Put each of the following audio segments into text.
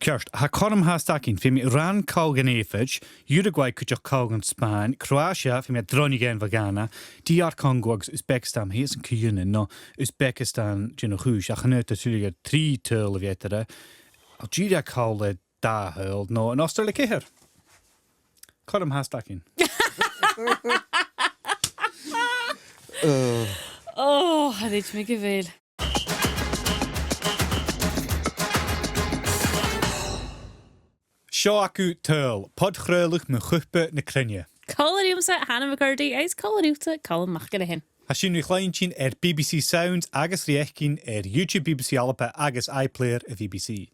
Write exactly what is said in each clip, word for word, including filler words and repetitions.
Ceart, tha cothrom fhathast againn, feumaidh mi ràdh còig dhen Aifric, Uruguay cuideachd còig dhen Spàinn, Croatia, feumaidh mi droch-dhèanamh air Ghana, D R Congo agus Uzbekistan, tha iad san cuimhne, no Uzbekistan, dìreach a' chùis, ach chan eil e tuilleadh ri trì tuill a bhith eatarra, Algeria còmhla ri dà thuill, no an Ostairlia ceithir. Cothrom fhathast againn. Ò, chan eil mi gu bhith. Seo agaibh Tuill, podchraoladh mu Chupa na Cruinne. Còmhla riumsa, Hannah McCurdy, is còmhla riutsa, Calum MacIlleathain. Tha sinn ri chluinntinn air B B C Sounds agus ri fhaicinn air YouTube B B C Alba agus iPlayer a' B B C.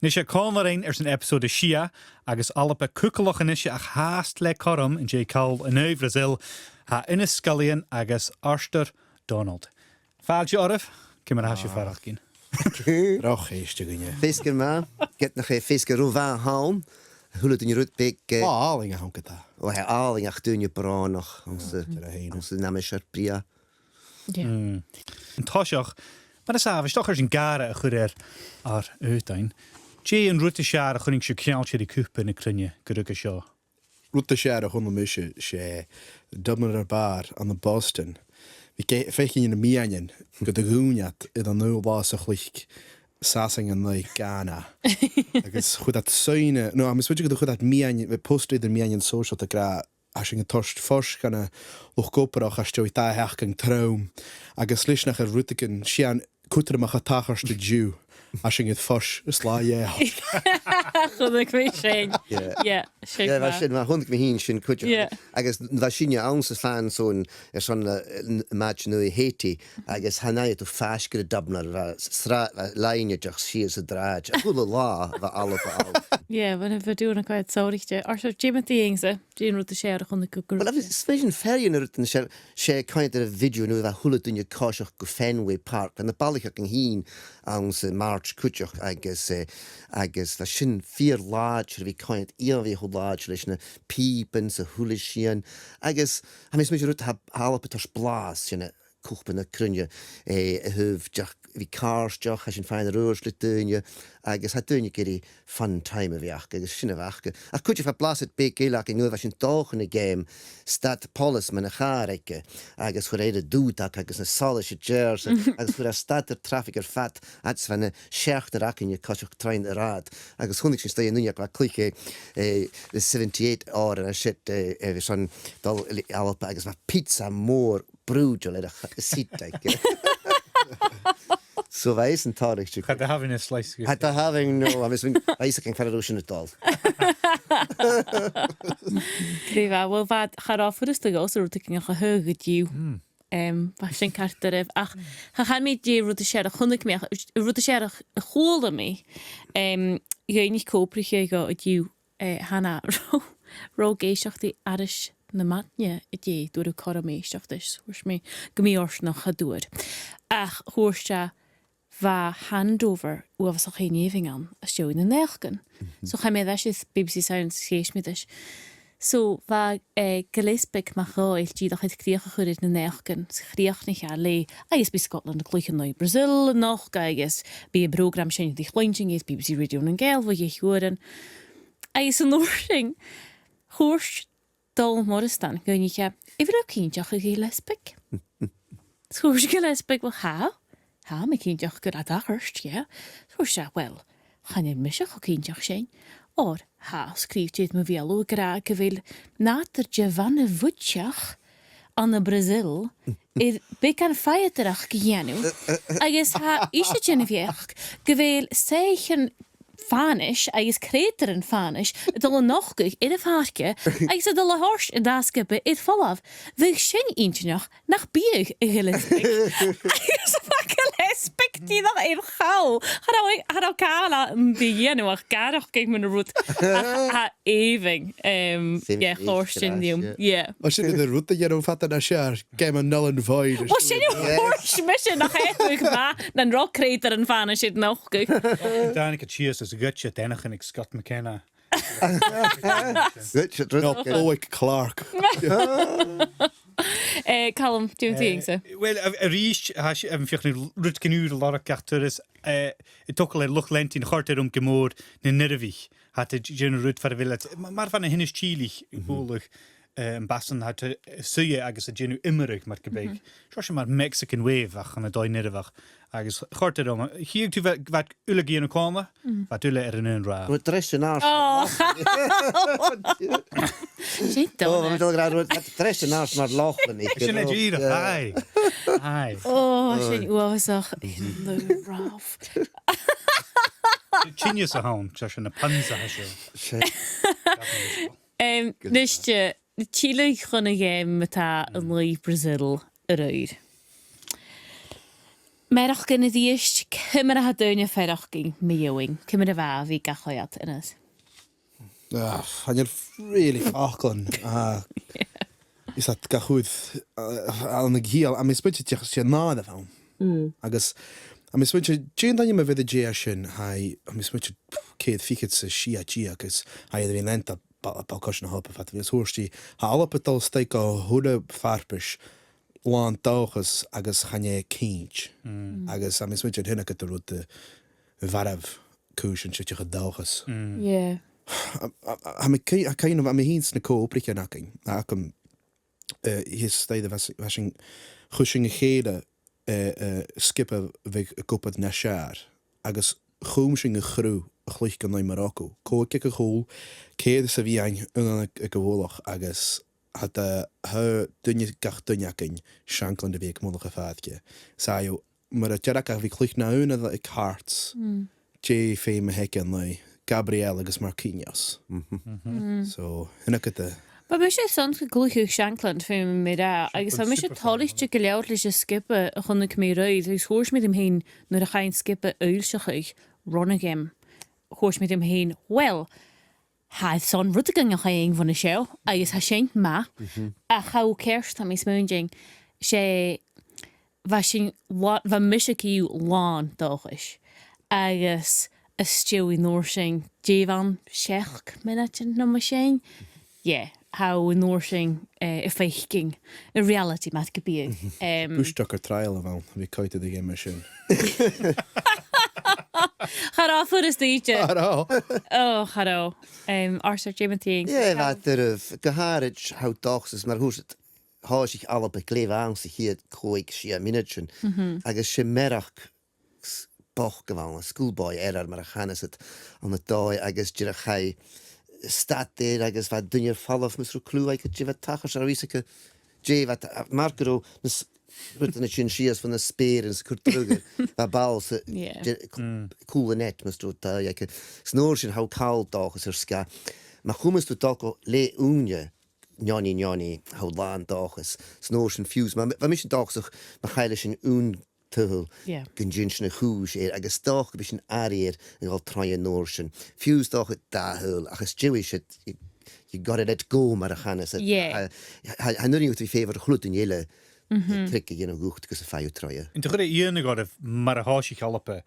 Nise, còmhla rinn airson episode a sia, agus Alba cugallach a-nise ach fhathast le cothrom an dèidh call an aghaidh Bhrasail, tha Innes Scullion agus Arthur Donald. Fàilte oirbh, ciamar a tha sibh a' faireachdainn? Droch èisg dhuinne. Feasgar math, ged nach e feasgar ro mhath a th' ann, a h-uile duine rud beag, eh, Ò, àlainn a th' ann ge-tà. Ò, tha e àlainn ach daoine brònach anns a', anns an aimsir brèagha. Yeah. Mm. An toiseach, mar as àbhaist, 's dòcha airson gàire a chur air ar aodainn, dè an rud as fheàrr a chunnaic sibh ceangailte ri Cupa na Cruinne gu ruige seo? Rud as fheàrr a chunna mise, 's e Dublin air Bàrr ann am Boston. Bha e, feuch, na meadhanan gu do dhùin iad air an aon latha sa chloich Sasainn an aghaidh Ghana. Agus chuir iad soidhne, no, tha mi a' smaoineachadh gun do chuir iad meadhan, bha post eadar meadhanan sòisealta ag ràdh, tha sinn a' toirt fois dhan luchd-obrach às dèidh dà sheachdain trom, agus leis nach eil rudeigin sìon cudromach a' tachairt an-diugh, tha sinn air fois san latha dheth. Chunnaic mi sin. Yeah. Yeah, sin Yeah, bha math. sin, bha, chunnaic mi fhìn sin cuideachd. Yeah. Agus bha sinne anns a' fan zone airson na, n-, match an aghaidh Haiti, agus chan fhaigheadh tu faisg air Dublin, bha sra-, bha loidhne a' dol sìos an t-sràid. A h-uile latha bha Alba ann. Yeah, bha na videothan a' coimhead sònraichte. Arthur, dè mu do dheidhinn-sa? Dè an rud as fheàrr a chunnaic thu gu Well, I was, I was thinking, fear de na rudan as fheàrr, 's e coimhead air a' video nuair a bha a h-uile duine a' coiseachd gu Fenway Park, bha na balaich againn fhìn anns a' mhàrt cuideachd agus, eh, agus bha sin fìor làidir, a bhith a' coimhead ìomhaigh cho làidir leis na pìoban 's a h-uile sìon. Agus tha mi a' smaoineachadh rud, tha, tha Alba a' toirt blas dhan Chupa na Cruinne, eh, a thaobh dìreach a bhith càirdeach, tha sinn a' faighinn air adhart le daoine, agus tha daoine ag iarraidh fun time a bhith aca, agus sin a bh' aca. Ach cuideachd bha blasad beag eile againn nuair a bha sinn a' dol chun a' gheama, stad poileas mun a' chàr aige, agus chuir e air an dùdach agus na solais a' deàrrsadh, agus chuir e stad air trafaig air fad, agus bha na seachdainean againne a' coiseachd tron rathad, agus chunnaic sinn an dèidh an uinneig a bha a' cluich, eh, eh, the seventy-eight òran a siud, eh, eh, airson dol a Alba, agus bha pizza mòr brùideil air a' ch-, a' seat aige. So bha esan toilichte. Cha do thachair slice. Cha do thachair, no, I mean, bha esan ag ràdh gun robh sin a' dol. Glè mhath, well, bha, cha robh furasta dhòmhsa rudeigin a chur gu dìreach. Mm. Em, bha sin ceart oirbh. Ach, cha chan mi dè an rud as fheàrr a chunnaic mi, ach an rud as fheàrr a chuala mi, em, dh'fhaighnich co-obraiche dhomh an-diugh, eh, Hannah, ro, ro dh'èisteachd i aithris na maidne an-dè, dh'fhuirich cothrom èisteachd ris, thuirt mi gum bi e fhortanach cha d' fhuair. Ach thuirt e, bha handover uabhasach fhèin èibhinn ann às dèidh na naidheachdan. Mhm. So chaidh mi air ais air B B C Sounds is dh'èist mi ris. So bha, eh, Gilleasbaig MacDhòmhnaill dìreach air crìoch a chur air na naidheachdan, 's chrìochnaich e leis, agus bidh Scotland a' cluich an aghaidh Brazil a-nochd, agus bidh am prògram sin ri chluinntinn air B B C Radio nan Gàidheal bho dh'fhaodadh uairean. Agus an uair sin, thuirt Dòmhnall Moireasdan, dh'fhaighnich e, a bheil thu cinnteach, a Ghilleasbaig? Thuirt Gilleasbaig, well, tha, tha mi cinnteach gu bheil e a' tachairt, yeah. Thuirt e, well, chan eil mise cho cinnteach sin, oir tha sgrìobhte air mo bheulaibh ag ràdh gu bheil nàdar de bhana-bhuidseach ann am Brazil air beagan fadaireachd a dhèanamh, agus tha ise den bheachd gu bheil soithichean fànais agus creutairean fànais a' dol a nochdadh air a' phàirc agus a' dol a thoirt an dà sgioba air falbh. Bhiodh sin inntinneach, nach bitheadh, a Ghilleasbaig? Agus bha Gilleasbaig dìreach air chall. Cha robh, cha robh càil ann ri dhèanamh ach gàireachdainn mun an rud. Ach tha èibhinn, em, yeah, chòrd sin rium. Yeah. Mar sin an rud a dhèanamh fada na sear. Geama null and void. Well, sin a thuirt mise, nach e, nach robh creutairean fànais air nochdadh. Thàinig e sìos is ghoid e an eanchainn aig Scott McKenna. Ghoid e, no, Bowick Clark. Eh, Calum, dè mu dheidhinn-sa? Eh, well, a, a-rithist, tha sinn, um, feuchainn rud gu nìomhair a lorg gach turas, eh, a' togail air luchd-leantainn, chòrd e rium gu mòr na nìomhair. Tha iad a' dèanamh rud far a bheil iad, ma-, mar a bha na h-Innis Tìlidh a' bualadh, eh, am basan, tha iad a' suidhe agus a' dèanamh iomradh mar gum biodh. Seo sin mar Mexican Wave ach ann an dòigh nìomhach. Agus chòrd e rium, chì thu bha, bha iad uile a' dèanamh còmhla, bha iad uile air an aon ràmh. Rud dreis an àird. Oh. Sin dona. Oh, bha mi dol a ràdh, rud dreis an àird mar Lochlannach, you know. Sin e dìreach, aye. Aye. Oh, sin uabhasach. An aon ràmh. Tinneas a th' ann, 's e sin na puns a tha seo. Sin. Em, nise, tillidh chun a' gheama ma-thà an aghaidh Brazil a-raoir. Mearachdan a-rithist, ciamar a tha daoine a' faireachdainn mu dheidhinn, ciamar a bha a bhith ga choimhead, Aonghas? Ah, chan eil really fàgail ann. Ah, is iad ga chur, ah, ann an ciall, tha mi a' smaointinn dìreach 's e nàdar a bh' ann. Mm. Agus, tha mi a' smaointinn, dè an t-ainm a bh' air an dèidh sin, tha, tha mi a' smaointinn ceud fichead 's a sia deug, agus tha iad air a bhith a' leantainn ball, ball-coise na h-Alba fad a bheil, is thuirt i, tha Alba a' dol a-steach gu h-uile farpais làn dòchas agus chan e cinnt. Mm. Agus tha mi a' smaointinn sin agad an rud a mharbh cùisean, 's e dìreach an dòchas. Mm. Yeah. A, a, a, tha mi a' cui-, a' cuimhneachadh, tha mi fhìn 's na co-obraichean agam, agam, eh, tha e a' stad a bha s-, bha sinn, chuir sinn ri chèile, eh, eh, sgioba a bhiodh ag obair nas fheàrr, agus chùm sinn a' chruth a chluich an aghaidh Morocco. Còig aig a' chùl, ceithir sa mheadhan, aon aig, aig a' mhullach, agus tha, tha duine, gach duine againn seanchlann a bhiodh aig mullach a' phàirce. 'S e, mar a dhearbhadh, a bhith a' cluich na aonar aig Hearts, dè feum a th' aig an aghaidh Gabriel agus Marquinhos. Mhm. Mhm. So, sin agad e. Bha mise airson gun cluicheadh seanchlann, feumaidh mi ràdh, agus bha mise toilichte gu leòr leis an sgioba a chunnaic mi a-raoir, agus thuirt mi rium fhìn nuair a chaidh an sgioba fhoillseachadh, ron a' gheama, thuirt mi rium fhìn, well, tha airson rudeigin a chur bhon a seo, agus tha sin math, ach tha thu ceart, tha mi a' smaointinn, 's e, bha sinn là-, bha mise co-dhiù làn dòchais, agus às dèidh an uair sin, dè bh' ann, seachd mionaidean no mar sin? Yeah, tha thu an uair sin, eh, a' faicinn an reality mar gum biodh. Em, Bush Tucker trial a bh' ann, a bhith a' coimhead air a' gheama sin. Cha robh furasta idir. Cha robh. Oh, cha robh. Em, Arthur, dè mu do dheidhinn-sa? Yeah, bha e doirbh, gu h-àraid, tha thu an dòchas, mar a thuirt thu, thòisich Alba glè mhath anns a' chiad còig, sia mionaidean. Mhm. Agus 's e mearachd s-, bochd a bh' ann, schoolboy error mar a chanas iad ann an dòigh, agus dìreach chaidh stad air agus bha daoine air falbh mus robh cliù aca dè bha a' tachairt, 's a bha fhios aca dè bha, mar gun robh na s-, rudan a' tighinn sìos bho na speuran 's a' cur dragh air, bha ball sa, Yeah. de-, c-, Mm. cùl an net mus robh dòigh aca. 'S an uair sin tha thu call dòchas air sgàth. Ma chumas tu dol gu leth-ùine, neoni, neoni, tha thu làn dòchas. 'S an uair sin fiù 's, ma, bha mise an dòchasach, ma chaill sinn aon tadhal, Yeah. gun dèan sinn a' chùis air, agus 's dòcha gum bi sinn airidh air a dhol troimhe an uair sin. Fiù 's 's dòcha dà thadhal, ach às dèidh sin, you, you gotta let go, mar a chanas iad. Yeah. Tha, tha, tha an urrainn dhut a bhith a' feitheamh air a h-uile duine eile, Mhm. tric a dhèanamh dhut gus am faigh thu troimhe. An do chuir e iongnadh oirbh mar a thòisich Alba,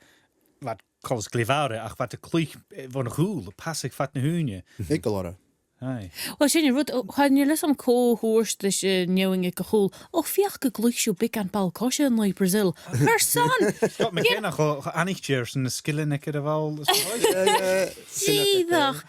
bha iad coltach glè mhath, ach bha iad a' cluich, eh, bhon a' chùl, pasadh fad na h-ùine. Eagal orra. Aye. Well, sin an rud, o, chan eil fhios agam cò thuirt ris an fheadhainn aig a' chùl, o, feuch gun cluich sibh beagan ball-coise an aghaidh Brazil. Carson? Scott McKenna, cho, cho aithnichte airson na sgilean aige air a' bhall. Eh, sin agad e. Dìreach.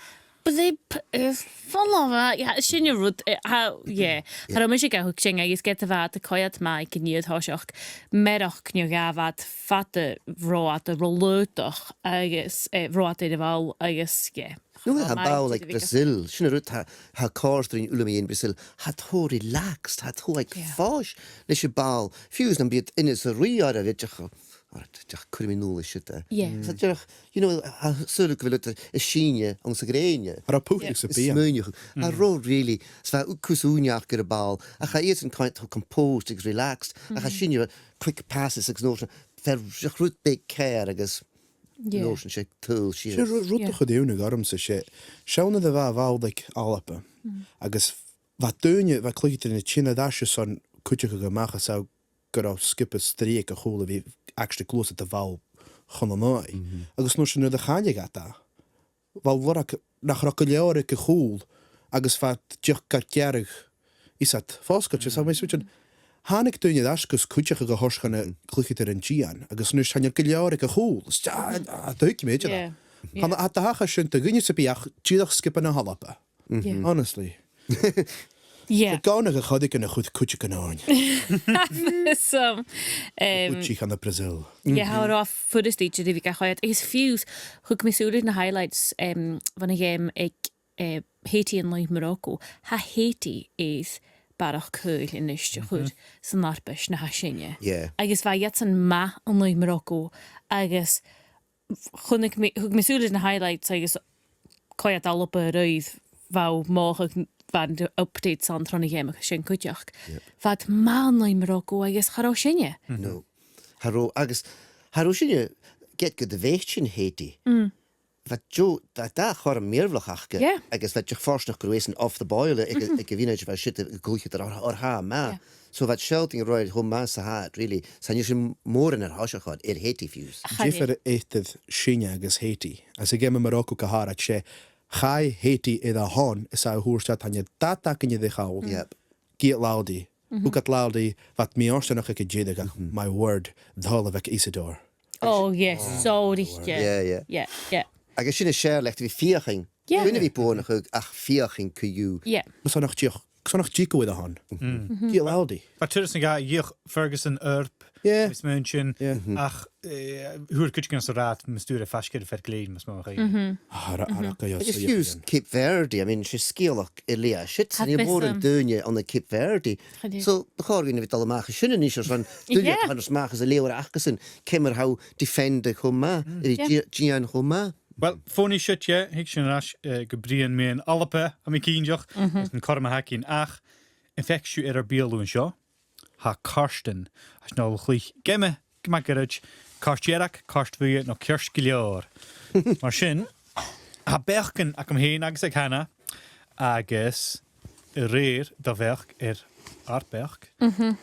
Blip, eh, falbh, yeah, sin an rud, eh, tha, yeah. Tha mise ga thuigsinn agus ged a bha iad a' coimhead math aig an fhìor thoiseach, mearachd no dhà bha iad fada ro fhada, ro fhlatach agus, eh, ro fhada air a' bhall agus, yeah. Nuair a tha ball aig Brazil, sin an rud, tha, tha còrdadh rinn uile mu dheidhinn Brazil, tha iad cho relaxed, tha iad cho aig fois leis a' bhall. Fiù 's nam biodh Innes a' ruith orra, bhiodh iad dìreach, o, dìreach cuiridh mi an uair sin, eh. Yeah. Tha dìreach, you know, tha saoilidh gu bheil iad a' sìneadh anns a' ghrèine. Tha rud puthaicheadh sa bhiadh. Smaoineachadh. Tha rud really, 's bha cus ùine aca air a' bhall, ach tha iadsan cho composed agus relaxed, ach tha sinne quick passes agus an uair sin, fear, dìreach rud beag ceàrr agus Yeah. An uair sin 's e tadhal sìos. 'S e ru-, rud a chuir iongnadh ormsa, 's e, seann nuair a bha a' bhall aig Alba, agus bha daoine, bha cluicheadairean a' tighinn air ais airson cuideachadh a-mach às dèidh gun robh sgioba Strì aig a' chùl a bhith actually a' gluasad a' bhall chun an aghaidh. Agus an uair sin nuair a choinnich iad e, bha lorg nach robh gu leòr aig a' chùl, agus bha iad dìreach gar gearradh is iad fosgailte. 'S tha mi a' smaointinn, thàinig daoine air ais gus cuideachadh a thoirt chun a' chluicheadair an dìon, agus a-nis tha iad gu leòr aig a' chùl. Is, a, a, a, tuigidh mi, yeah. Tha, tha, tha sin do dhuine sam bith ach dìreach sgioba na h-Alba. Yeah. Honestly. Yeah. Tha gàirnealairean a' cur cuideigin a chuid cuideigin ann. So, um, cuideigin ann am Brazil. Yeah, tha e ro fhurasta idir a bhith ga choimhead. Agus fiù 's, thug mi sùil air na highlights, um, bhon a' gheama aig, eh, Haiti an laoidh Morocco. Tha Haiti air barrachd caoil a-nis a chur san fharpais na tha sinne. Yeah. Agus bha iadsan math an laoidh Morocco, agus chunnaic mi, thug mi sùil air na highlights agus coimhead Alba a-raoir, bha mi a' mothachadh, bha na updates ann tron a' gheama sin cuideachd. Yeah. Bha iad math an laoidh Morocco agus cha robh sinne. No. Cha robh, agus cha robh sinne gad gu do bheachd-sa Haiti. Mm. Bha deagh, bha dà chothrom mìorbhaileach aca, yeah, agus bha iad dìreach fortanach gun robh iadsan off the boil aig, aig a' mhionaid a bha siud a' cluicheadair oir, oir tha e math. Yeah. So bha iad a' sealltainn ro fhada cho math 's a tha iad, really. 'S chan eil sinn mòran air thoiseach air Haiti fiù 's. Chan eil. Diofar eadar sinne agus Haiti. Anns a' gheama Morocco gu h-àraid, 's e, chaidh Haiti air a shon is a thuirt iad, chan eil dad againn air a chall. Yep. Ged a dh'fhalbh iad. Thug iad làmh ri, bha iad mì-fhortanach aig an deireadh ach, my word, dh'fhalbh Isidore. Oh, yes, sònraichte. Yeah, yeah. Yeah, yeah. Agus sin as fheàrr leat a bhith a' feuchainn. Yeah. Duine a bhith buannachadh ach feuchainn co-dhiù. Yeah. Mas ann ach dìreach, 's ann ach dìreach air a shon. Ged a dh'fhalbh iad. Bha turas no dhà, dh'fheuch Ferguson oidhirp, yeah, is mun sin, yeah, ach, eh, fhuair cuideigin às an rathad, mus d' fhuair e, faisg air a' fear-gleinn, mas math mo chuimhne. Ah, ra, ra, agus fiù 's Cape Verde, I mean, 's e sgeulachd eile a tha siud, chan eil mòran daoine ann an Cape Verde. Chan eil. So, bu chòir dhuinn a bhith a' dol a-mach à sin a-nis airson duine, yeah, a tha a-mach às an leabhar acasan, ciamar a tha iad a' defendadh cho math, a bhith a' dì-, dìon cho math. Well, fòn seo, yeah, thig sinn air ais, eh, gu Brian Meadhan Alba, tha mi cinnteach, agus an cothrom a th' againn, ach am faic sibh air ur beulaibh an seo, tha cairtean, is tha sinn a' dol a chluich geama gu math goirid, cairt dhearg, cairt bhuidhe no ceart gu leòr. Mar sin, tha beachdan agam fhèin agus aig Hannah, agus a rèir do bheachd air ar beachd,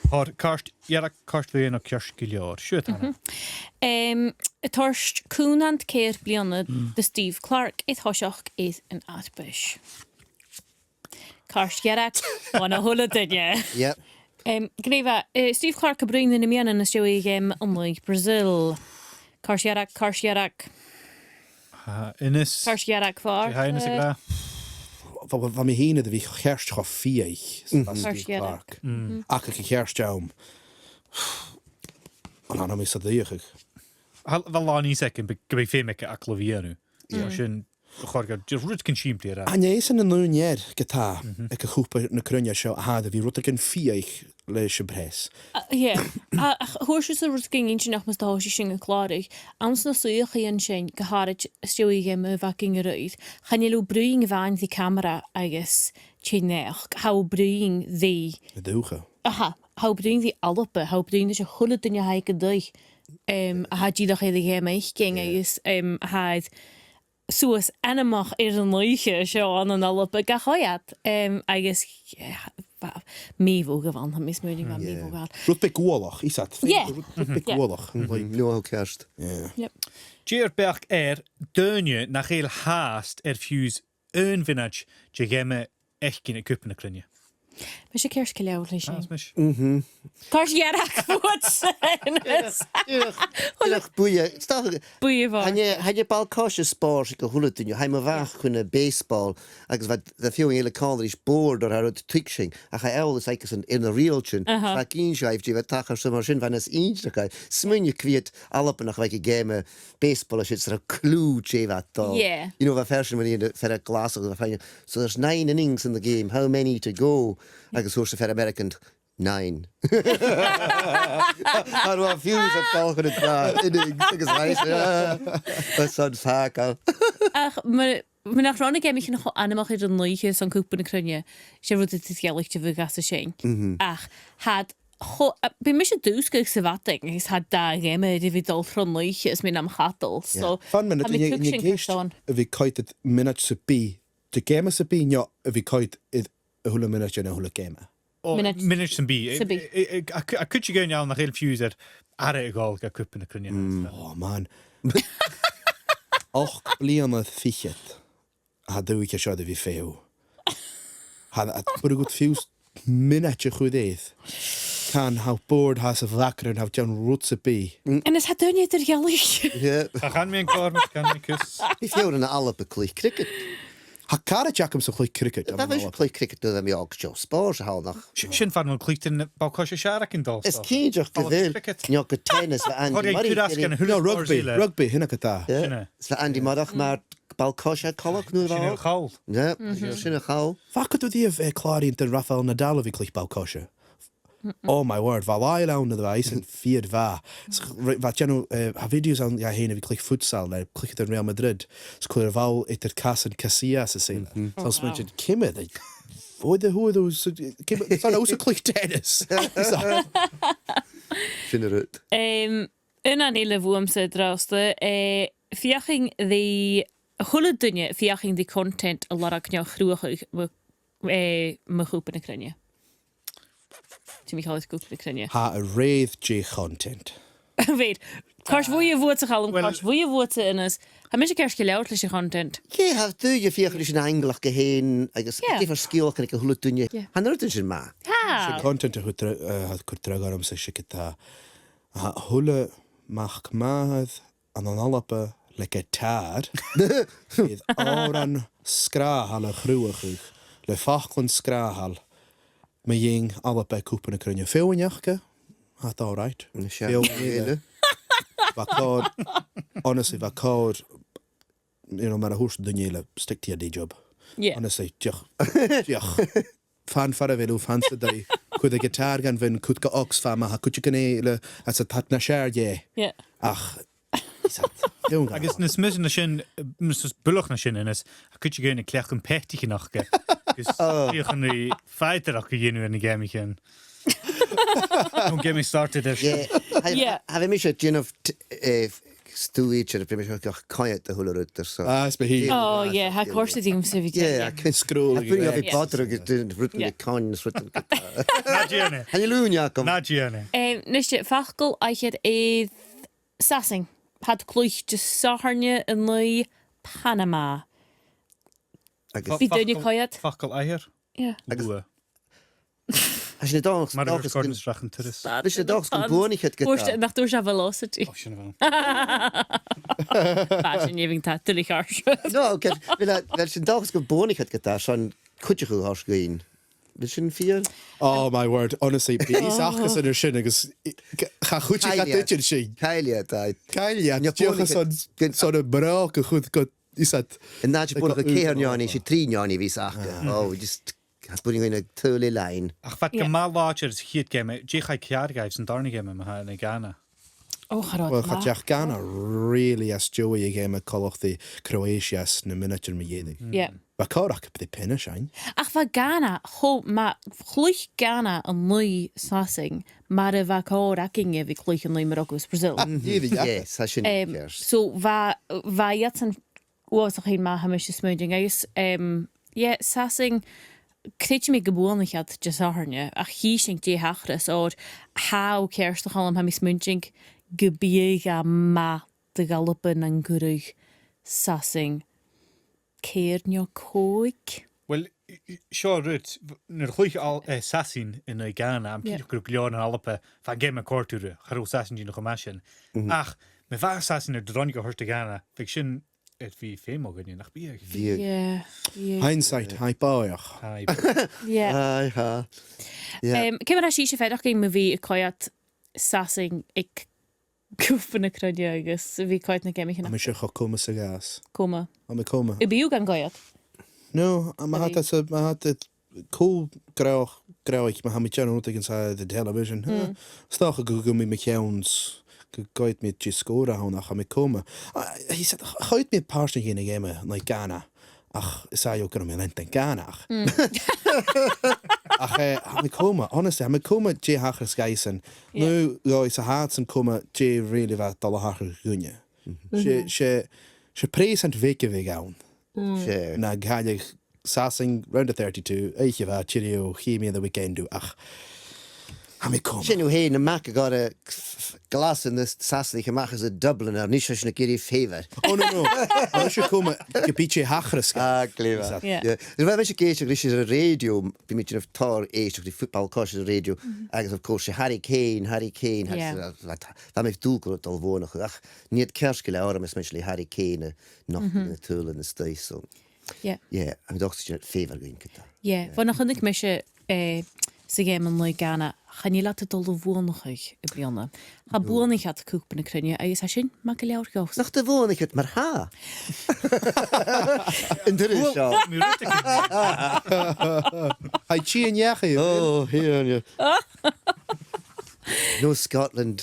thoir cairt dhearg, cairt bhuidhe no ceart gu leòr. Siuthad, Hannah. Em, a' toirt cùmhnant ceithir bliadhna do Steve Clarke air thoiseach air an fharpais. Cairt dhearg, bhon a h-uile duine. Yep. Em, gnìomh, eh, Steve Clarke a' bruidhinn ri na meadhanan às dèidh, em, an laoidh Brazil. Cairt dhearg, cairt dhearg. Tha Innes. Cairt dhearg far. Tha Innes ag ràdh. Bha, bha, bha mi fhìn air a bhith cheart cho fiadhaich, Steve Clarke. Cairt dhearg. Ach aig a' cheart àm, an ann a bha mi a' smaoineachadh. Bha, bha làn fhios aige gum bi, gum bi feum aige agallamh a dhèanamh. Yeah. Mar sin, bu chòir dha dìreach rudeigin sìmplidh a ràdh. Chan e sin an aon fhear ge-tà aig a' Chupa na Cruinne seo a tha air a bhith rudeigin fiadhaich leis a' phreas. Uh, yeah. A, ach thuirt sibhse rudeigin inntinneach mus do thòisich sinn a' clàradh. Anns na suidheachaidhean sin, gu h-àraid às dèidh a' gheama a bh' againn a-raoir, chan eil thu a' bruidhinn a-mhàin ri camara agus tè naidheachd. Tha thu a' bruidhinn ri... An dùthcha. Aha. Tha thu a' bruidhinn ri Alba, tha thu a' bruidhinn ris a h-uile duine a tha aig an taigh, em, a tha dìreach air a' gheama fhaicinn agus, em, a tha suas anmoch air an oidhche seo ann an Alba ga choimhead, em, agus, eh, bha, mì-mhodh a bh' ann, tha mi a' smaoineachadh gum biodh mì-mhodh ann. Rud beag uallach, is that? Yeah. Rud, rud beag uallach, like. No, ceart. Yeah. Yep. Dè ur beachd air daoine nach eil fhathast air fiù 's aon mhionaid de gheama fhaicinn aig Cupa na Cruinne? Mise ceart gu leòr leis sin. Cairt dhearg bhuat sin. Dìreach, dìreach buidhe. Is dòcha, buidhe mhòr. Chan e, chan e ball-coise spòrs aig a h-uile duine. Tha e mo mhac chun na baseball, agus bha, bha feadhainn eile còmhla ris, bòrd orra a tha rud a' tuigsinn, ach tha eòlas aigesan air na riaghailtean. Aha. Bha e ag innse dhaibh dè bha a' tachairt, so mar sin bha e nas inntinniche. Smaoinich cò mheud Albannach a bha aig a' gheama baseball a siud 's a bha clue dè bha dol. Yeah. You know, bha fear sin, bha e, fear à Glaschu, bha fear, "So there's nine innings in the game, how many to go?" Agus thuirt am fear American, "Nine." Cha robh fiù 's a' dol chun an dà innings agus bha e, ah, bha e son fàgail. Ach mar, mar nach robh na geamaichean cho anmoch air an oidhche son Cupa na Cruinne, 's e rud a tha gealladh a bhith gas a sin. Mhm. Ach tha iad cho, a, bidh mise a' dùsgadh sa mhadainn agus tha dà gheama air a bhith a' dol tron oidhche is mi nam chadal. Yeah. So, fan mionaid, tha mi a' tuigsinn carson. A bhith a' coimhead mionaid sam bith, de gheama sam bith, no a bhith a' coimhead air a h-uile mionaid den a h-uile geama? Ò, mionaid. Mionaid sam bith. Sam bith. Eh, eh, eh, a, a, a' chuid a dh'fheadhainn ann nach eil fiù 's air aire a ghabhail gu Cupa na Cruinne. Mm. Oh, man. Ochd bliadhna fichead a tha an dùthaich seo air a bhith feitheamh. Tha, tha, b' urrainn dhut fiù 's mionaid a chur air. Can, tha thu bored, tha thu sa bhackground, tha thu a' dèanamh rud sam bith. Agus tha daoine eadar-dhealaichte. Yeah. Cha chan mi an còrr, mas can mi cus. Bidh feadhainn ann an Alba a' cluich cricket. Tha caraid agamsa a' cluich cricket. Tha mi a' cluich cricket nuair a bha mi òg, seo spòrs a th' ann, ach sin far an do chluich thu am ball-coise, 's e sin a th' againn, dol. Is cinnteach gu bheil. Cricket. No gu tennis, bha Andy Murray. No, rugbaí, rugbaí, sin agad e. Yeah. Is bha Andy Murray mar ball-coise coltach nuair a bha e òg. Sin a chall. Yeah, sin a chall. Am faca tu riamh, eh, clàr-ionnsachaidh Rafael Nadal a bhith a' cluich ball-coise? Oh my word, bha làithean ann nuair a bha esan fìor mhath. 'S bha, bha e a' dèanamh, eh, tha videos ann dha fhèin a bhith a' cluich futsal le cluicheadair Real Madrid. 'S chuir e a' bhall eadar casan Casillas is eile. So, 's mi a' smaoineachadh, ciamar a, bhò de thuair, ciamar, 's ann a bha e a' cluich tennis. Sin an rud. Em, aon eile bhuamsa an-dràsta, eh, feuchainn ri, a h-uile duine, feuchainn ri content a lorg no a chruthachadh mu, eh, mu Chupa na Cruinne. Timmy Collins, Cupa na Cruinne. Tha e rèidh de chontent. A bheil, càit a bheil thu, a Chaluim, càit a bheil thu, a Innes? Tha mise ceart gu leòr leis a' chontent. Cò tha thu a' feuchainn ris an eangailt gu h-àraidh agus diofar sgeulachdan aig a h-uile duine? Tha na rudan sin math. Tha. 'S e content a tha a' cur dragh, eh, a tha a' cur dragh ormsa, 's e gu bheil, tha a h-uile mac màthar ann an Alba le guitar, air òran sgràthail a chruthachadh, le faclan sgràthail, mu dheidhinn Alba aig Cupa na Cruinne. Feadhainn aca, tha iad all right. Feadhainn eile. Bha còir, honestly, bha còir, you know, mar a thuirt duine eile, stick to your day job. Yeah. Honestly, dìreach, dìreach. Fan far a bheil thu, fan san taigh. Cuir an guitar dhan bhean, cuir gu Oxfam, tha cuideigin eile, às a' taigh nas fheàrr dheth. Yeah. Ach, is that, agus nas miosa na sin, nas, nas buileach na sin, Innes, tha cuideigin a' cleachdadh peataichean aca, agus dìreach an ri fàidearachd a dhèanamh air na geamaichean. Don't get me started air sin. Yeah. Tha, tha, tha mise a' dèanamh t-, eh, stùidsear, bidh mise a' coimhead a h-uile rud air so. Ah, is bidh. Oh, yeah, tha còir dhomh sa bhith. Yeah, yeah. Chan eil sgrùil. Tha daoine a' bhith bothered agus dèanamh rudan le coin is rudan. Na dèanamh. Chan eil ùine agam. Na dèanamh. Em, nise, facal aithghearr air Sasainn. Tha iad a' cluich Disathairne an aghaidh Panama. Agus bidh daoine a' coimhead. Facal aithghearr? Yeah. Agus luath. Tha sinn an dòchas, mar a thuirt Gordon Strachan turas. Tha sinn an dòchas gum buannaich iad gu, nach tuirt e velocity. Oh, sin a bh' ann. Bha sin, even tha tuilleadh air. No, okay, bha, bha sinn an dòchas gum buannaich iad gu, tha sin cuideachd a' toirt dhuinn. Bha sin fìor. Oh my word, honestly, bidh fhios aca-san air sin agus cha chuidicheadh iad idir sin. Caill iad, aye. Caill iad, dìreach airson, airson am bròg a chur gu, is that. An àite buannachd ceithir neoni, 's e trì neoni a bhios aca. Oh, just Tha sinn a' buannachd an t-saoghail air loidhne. Ach bha iad gu math làidir sa chiad geama, dè chaidh ceàrr dhaibh san dàrna geama, ma-thà, ann an Ghana? Oh, cha robh. Well, cha deach Ghana really às dèidh a' gheama coltach ri Croatia anns na mionaidean mu dheireadh. Yeah. Bha còir aca a bhith a' piniseadh. Ach bha Ghana, cho, ma, chluich Ghana an aghaidh Sasainn, mar a bha còir againne a bhith a' cluich an aghaidh Morocco is Brazil. Ah, dìreach. Yes, tha sin ceart. So bha, bha iadsan uabhasach fhèin math, tha mise a' smaoineachadh, agus, em, yeah, Sasainn, chreid mi gum buannaich iad Disathairne, ach chì sinn dè thachras, oir tha thu ceart, a Chaluim, tha mi a' smaoineachadh gum biodh e math do dh'Alba nan cuireadh Sasainn ceithir no còig. Well, i-, i-, seo rud, nuair a chluich Al-, eh, Sasainn an aghaidh Ghana, tha mi cinnteach gun robh gu leòr ann an Alba, bha an geama a' còrdadh riutha, cha robh Sasainn a' dèanamh cho math sin. Ach ma bha Sasainn air an dòigh a thoirt do Ghana, bhiodh sin air a bhith feumail dhuinne, nach biodh? Bhiodh. Yeah, bhiodh. Hindsight, tha e bòidheach. Aye. Yeah. Aye, tha. Yeah. Em, ciamar a tha sibhse a' faireachdainn mu bhith a' coimhead Sasainn aig Cupa na Cruinne agus a bhith a' coimhead na geamaichean? Tha mise cho coma 's a ghabhas. Coma. Tha mi coma. Am bi thu gan coimhead? No, ma tha iad, ma tha iad cho gràdh, gràdh, ma tha mi a' dèanamh rudeigin air an television. Mm. 'S dòcha gu, gum bi mo cheann 's gu, gu gabh mi dìreach sgòr a th' ann, ach tha mi coma. Ah, he said, choimhead mi pàirt dhen a' gheama, like, Ghana. Ach 's e, gun robh mi a' leantainn Ghana, ach. Mm. Ach, eh, tha mi coma, honestly, tha mi coma dè thachras dhaibhsan. Yeah. No, no, 's e, tha iadsan coma dè really bha dol a thachradh dhuinne. Mhm. 'S e, 's e, 's e present bheag a bhiodh ann. Mm. 'S e. Nan cailleadh Sasainn round of thirty-two, oidhche mhath, cheerio, chì mi air a' weekend, ach Tha mi coma. Sin thu fhèin, am mac a' gabhail glas nan Sasannach a-mach às a' Dubliner, a-nis tha sinn ag iarraidh favour. Oh, no, no. Tha mise coma, ge bith dè thachras. Ah, glè mhath. Yeah. Yeah. Nuair a bha mise ag èisteachd ris an rèidio, bha mi a' dèanamh tòrr èisteachd ri football coise air an rèidio, agus of course, 's e Harry Kane, Harry Kane, Harry, yeah, bha, bha, bha mi dùil gun robh e a' dol a bhuannachadh, ach nì iad ceart gu leòr, tha mi a' smaoineachadh, le Harry Kane a' nochdadh na tuill an-seo, so. Yeah. Yeah, tha mi an dòchas gun tèid favour dhuinn cuideachd. Yeah, bhon a chunnaic mise, eh, sa gheama an-dè, chan eil iad a' dol a bhuannachadh am-bliadhna. Cha bhuannaich iad Cupa na Cruinne, agus tha sin math gu leòr dhomh. Nach do bhuannaich iad mar-thà? An turas seo. Tha i a' tighinn dhachaigh. Oh, here you. No Scotland,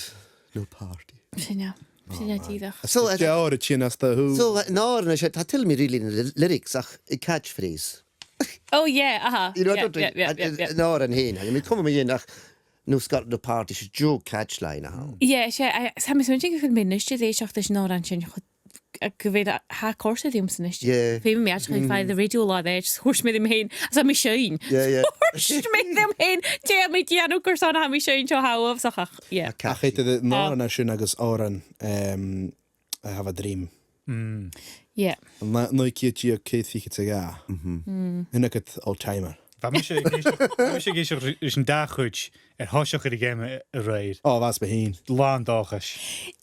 no party. Sin e. Sin e dìreach. So, uh, dè tha a' tighinn às do shùil? So, uh, an òran a tha, tha tuilleadh mi really na ly-, lyrics ach a' catchphrase. Oh, yeah, aha. You know, yeah, I don't think, yeah, yeah, yeah, yeah. An òran fhèin, I mean, coma mu dheidhinn ach no Scotland, no party, 's e deagh catchline a th' ann. Yeah, 's e, I, tha mi a' smaointinn gun cuir mi a-nis ri èisteachd ris an òran sin, cho-, a, gu bheil e, tha e a' còrdadh rium-sa a-nis. Yeah. Feumaidh mi actually faighinn an rèidio làidir, thuirt mi rium fhèin, is tha mi a' seinn. Yeah, yeah. Thuirt mi rium fhèin, dè tha mi a' dèanamh, carson a tha mi a' seinn seo, tha e uabhasach, ach, yeah. Okay. Ach eadar an òran sin agus òran, um, I Have a Dream. Mm. Yeah. An naoi ceud deug, ceithir fichead 's a dhà. Mhm. Mm. Sin agad Oldtimer. Bha mise ag èisteachd, bha mise ag èisteachd ris an dà chuid air thoiseach air a' gheama a-raoir. Oh, bha mi fhìn. Làn dòchais.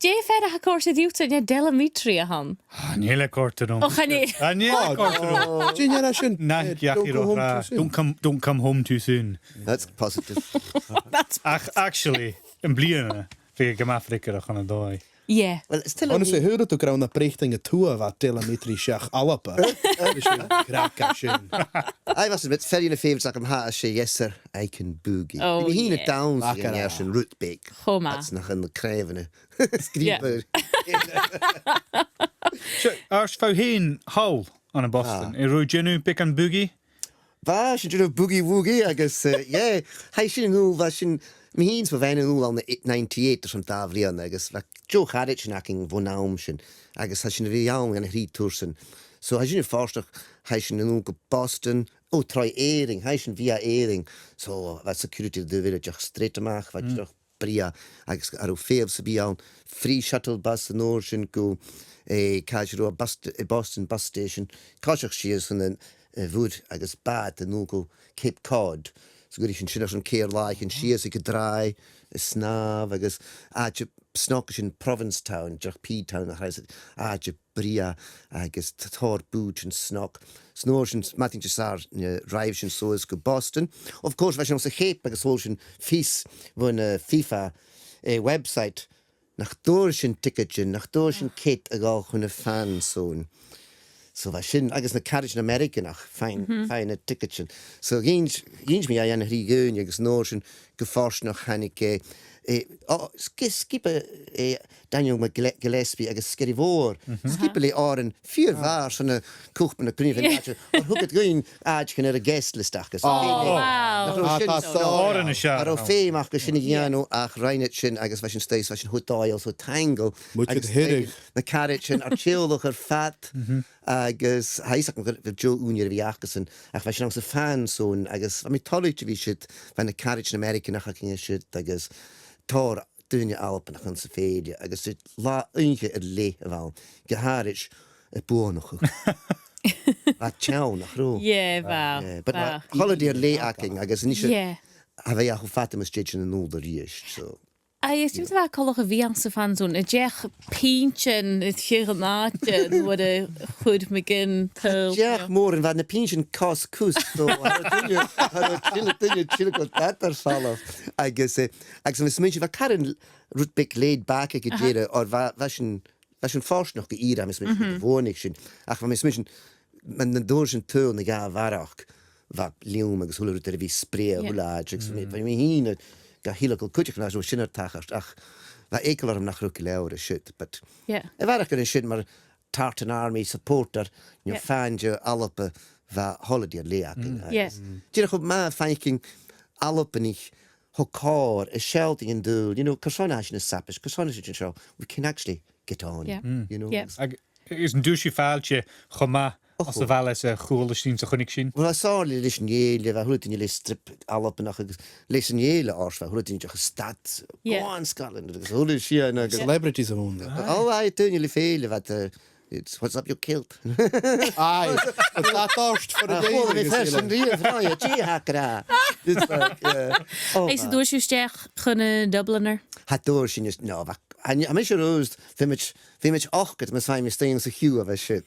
Dè fear a tha a' còrdadh riutsa, an e Del Amitri a th' ann? Ah, chan eil e a' còrdadh rium. Oh, chan e. Ah, chan eil e a' còrdadh rium. Dè an t-ainm sin? Nath, eh, Jackie Roth. Don't come home too soon. Don't come, don't come home too soon. That's positive. That's positive. Ach, actually, am-bliadhna, bhiodh e gu math freagarrach ann an dòigh. Yeah. Well, is tuilleadh. Honestly, shaoileadh tu gun robh na Breatainn a Tuath a bha Del Amitri seach Alba. Leis an craic a tha sin. I must admit, fear de na favourites agam, tha, 's e Yes Sir, I Can Boogie. Oh, yeah. Bha mi fhìn a' dannsa an uair sin rud beag. Cho math. Agus nach ann le craobhan a sgrìobadh. Yeah. So, a bheil thu fhèin thall ann am Boston? Ah. An robh thu a' dèanamh beagan boogie? Bha sinn a' dèanamh boogie woogie agus, eh, yeah, chaidh sinn a-null, bha sinn, mi fhìn 's mo bhean a-null ann an ninety-eight airson dà bhliadhna agus bha deagh charaidean againn bhon àm sin agus chaidh sinn a bhith ann dhan a' thrì tursan. So chaidh sinn a Phort, chaidh sinn a-null gu Boston, oh, tro Èirinn, chaidh sinn via Èirinn. So bha security air a bhith dìreach straight a-mach, bha dìreach brèagha agus cha robh feitheamh sam bith ann. Free shuttle bus an uair sin gu, eh, càit an robh am bus, eh, Boston bus station. Coiseachd sìos chun an, eh, mhuir agus bàta a-null gu Cape Cod. So chuir sinn sin airson ceithir làithean sìos aig an tràigh, a' snàmh agus àite snog sin Provincetown, dìreach P Town a chanas iad, àite brèagha agus t-, tòrr bùithtean snog. 'S an uair sin, madainn Disathairne, eh, ruith sinn suas gu Boston. Of course, bha sinn anns a' Cheap agus chuala sinn fios bhon, eh, FIFA, eh, website nach d' fhuair sinn tiogaidean, nach d' fhuair sinn cead a dhol chun a' fan zone. So bha sin, agus na caraidean Ameireaganach, fine, fine na tiogaidean. So dh'inns, dh'inns mi e dha na thrì dhaoine agus an uair sin gu fortanach thàinig, eh, eh, oh, sgi-, sgioba, eh, Daniel McGillespie agus Skerry Mhòr. Sgioba le òran fìor mhath airson a' Chupa na Cruinne, bha iad, oir thug iad dhuinn àiteachan air a' guest list aca. Oh, wow. Nach robh sin, òran a tha seo. Cha robh feum aca sin a dhèanamh ach rinn iad sin agus bha sinn a-staigh, bha sinn cho dòigheil, cho taingeil. Muid agus a' tighinn na caraidean air teaghlach air fad. Agus tha fhios agam gur, gur deagh ùine a bh' acasan, ach bha sinn anns a' fan zone agus bha mi toilichte a bhith siud, bha na caraidean Ameireaganach againn siud agus tòrr daoine Albannach anns a' phèile, agus 's e latha oidhche air leth a bh' ann, gu h-àraid a' buannachadh. Bha teann, nach robh? Yeah, bha. Yeah, but bha holiday air leth againn, agus a-nis, yeah, tha e cho fada mus tèid sinn a-null a-rithist, so. Agus dè bha coltach a bhith anns a' fan zone, an deach pinnt a' tighinn a-mach, nuair a chuir mi gun tuill? Deach mòran, bha na pinntinn cosg cus, so, cha robh duine, cha robh duine, duine a' tilleadh gu dad air falbh. Agus, eh, agus bha mi a' smaointinn, bha caran rud beag laid back aig an deireadh, oir bha, bha sinn, bha sinn fortanach gu ìre, bha mi a' smaointinn, gun do bhuannaich sinn. Ach bha mi a' smaointinn, mar nan d' fhuair sinn tuill na dhà bharrachd, bha leum agus a h-uile rud air a bhith a' spreadhadh a h-uile àite, agus bha mi, bha mi fhìn ga thilleadh gu cuideachd an àite a bha sin air tachairt, ach bha eagal orm nach robh gu leòr an siud, but a bharrachd air sin mar Tartan Army supporter, no fan de Alba, bha holiday air leth againn. Dìreach cho math fhaicinn Albanaich cho còir a' sealltainn an dùil, you know, carson a tha sinn a' sabaid, carson a tha sinn an seo, we can actually get on, you know. Ag-, agus an d' fhuair sibh fàilte cho math Às a' bhaile, às a' chùl a sin, 's a chunnaic sinn. Well, tha sàr leisgeul a' Ghàidhlig, bha a h-uile duine le strip Albannach agus leisgeul a' Ghàidhlig, bha a h-uile duine ag ràdh, "Stad, yeah, go on, Scotland," agus a h-uile sìon agus celebrities a bh' ann. Oh, aye, duine le fèill, bha, uh, it's, "What's up, you kilt?" Aye, but that torched for the Ach, days, well, mi you see, fear sin like riamh, right, dè tha e ag ràdh? It's like, yeah. Oh, is an d' fhuair sibh a-steach chun a' Dubliner? Cha d' fhuair sinn, no, bha, tha, tha mise roimhe, bha mi, bha mi ochdad mus faighinn mi a-staigh sa chiù a bha siud.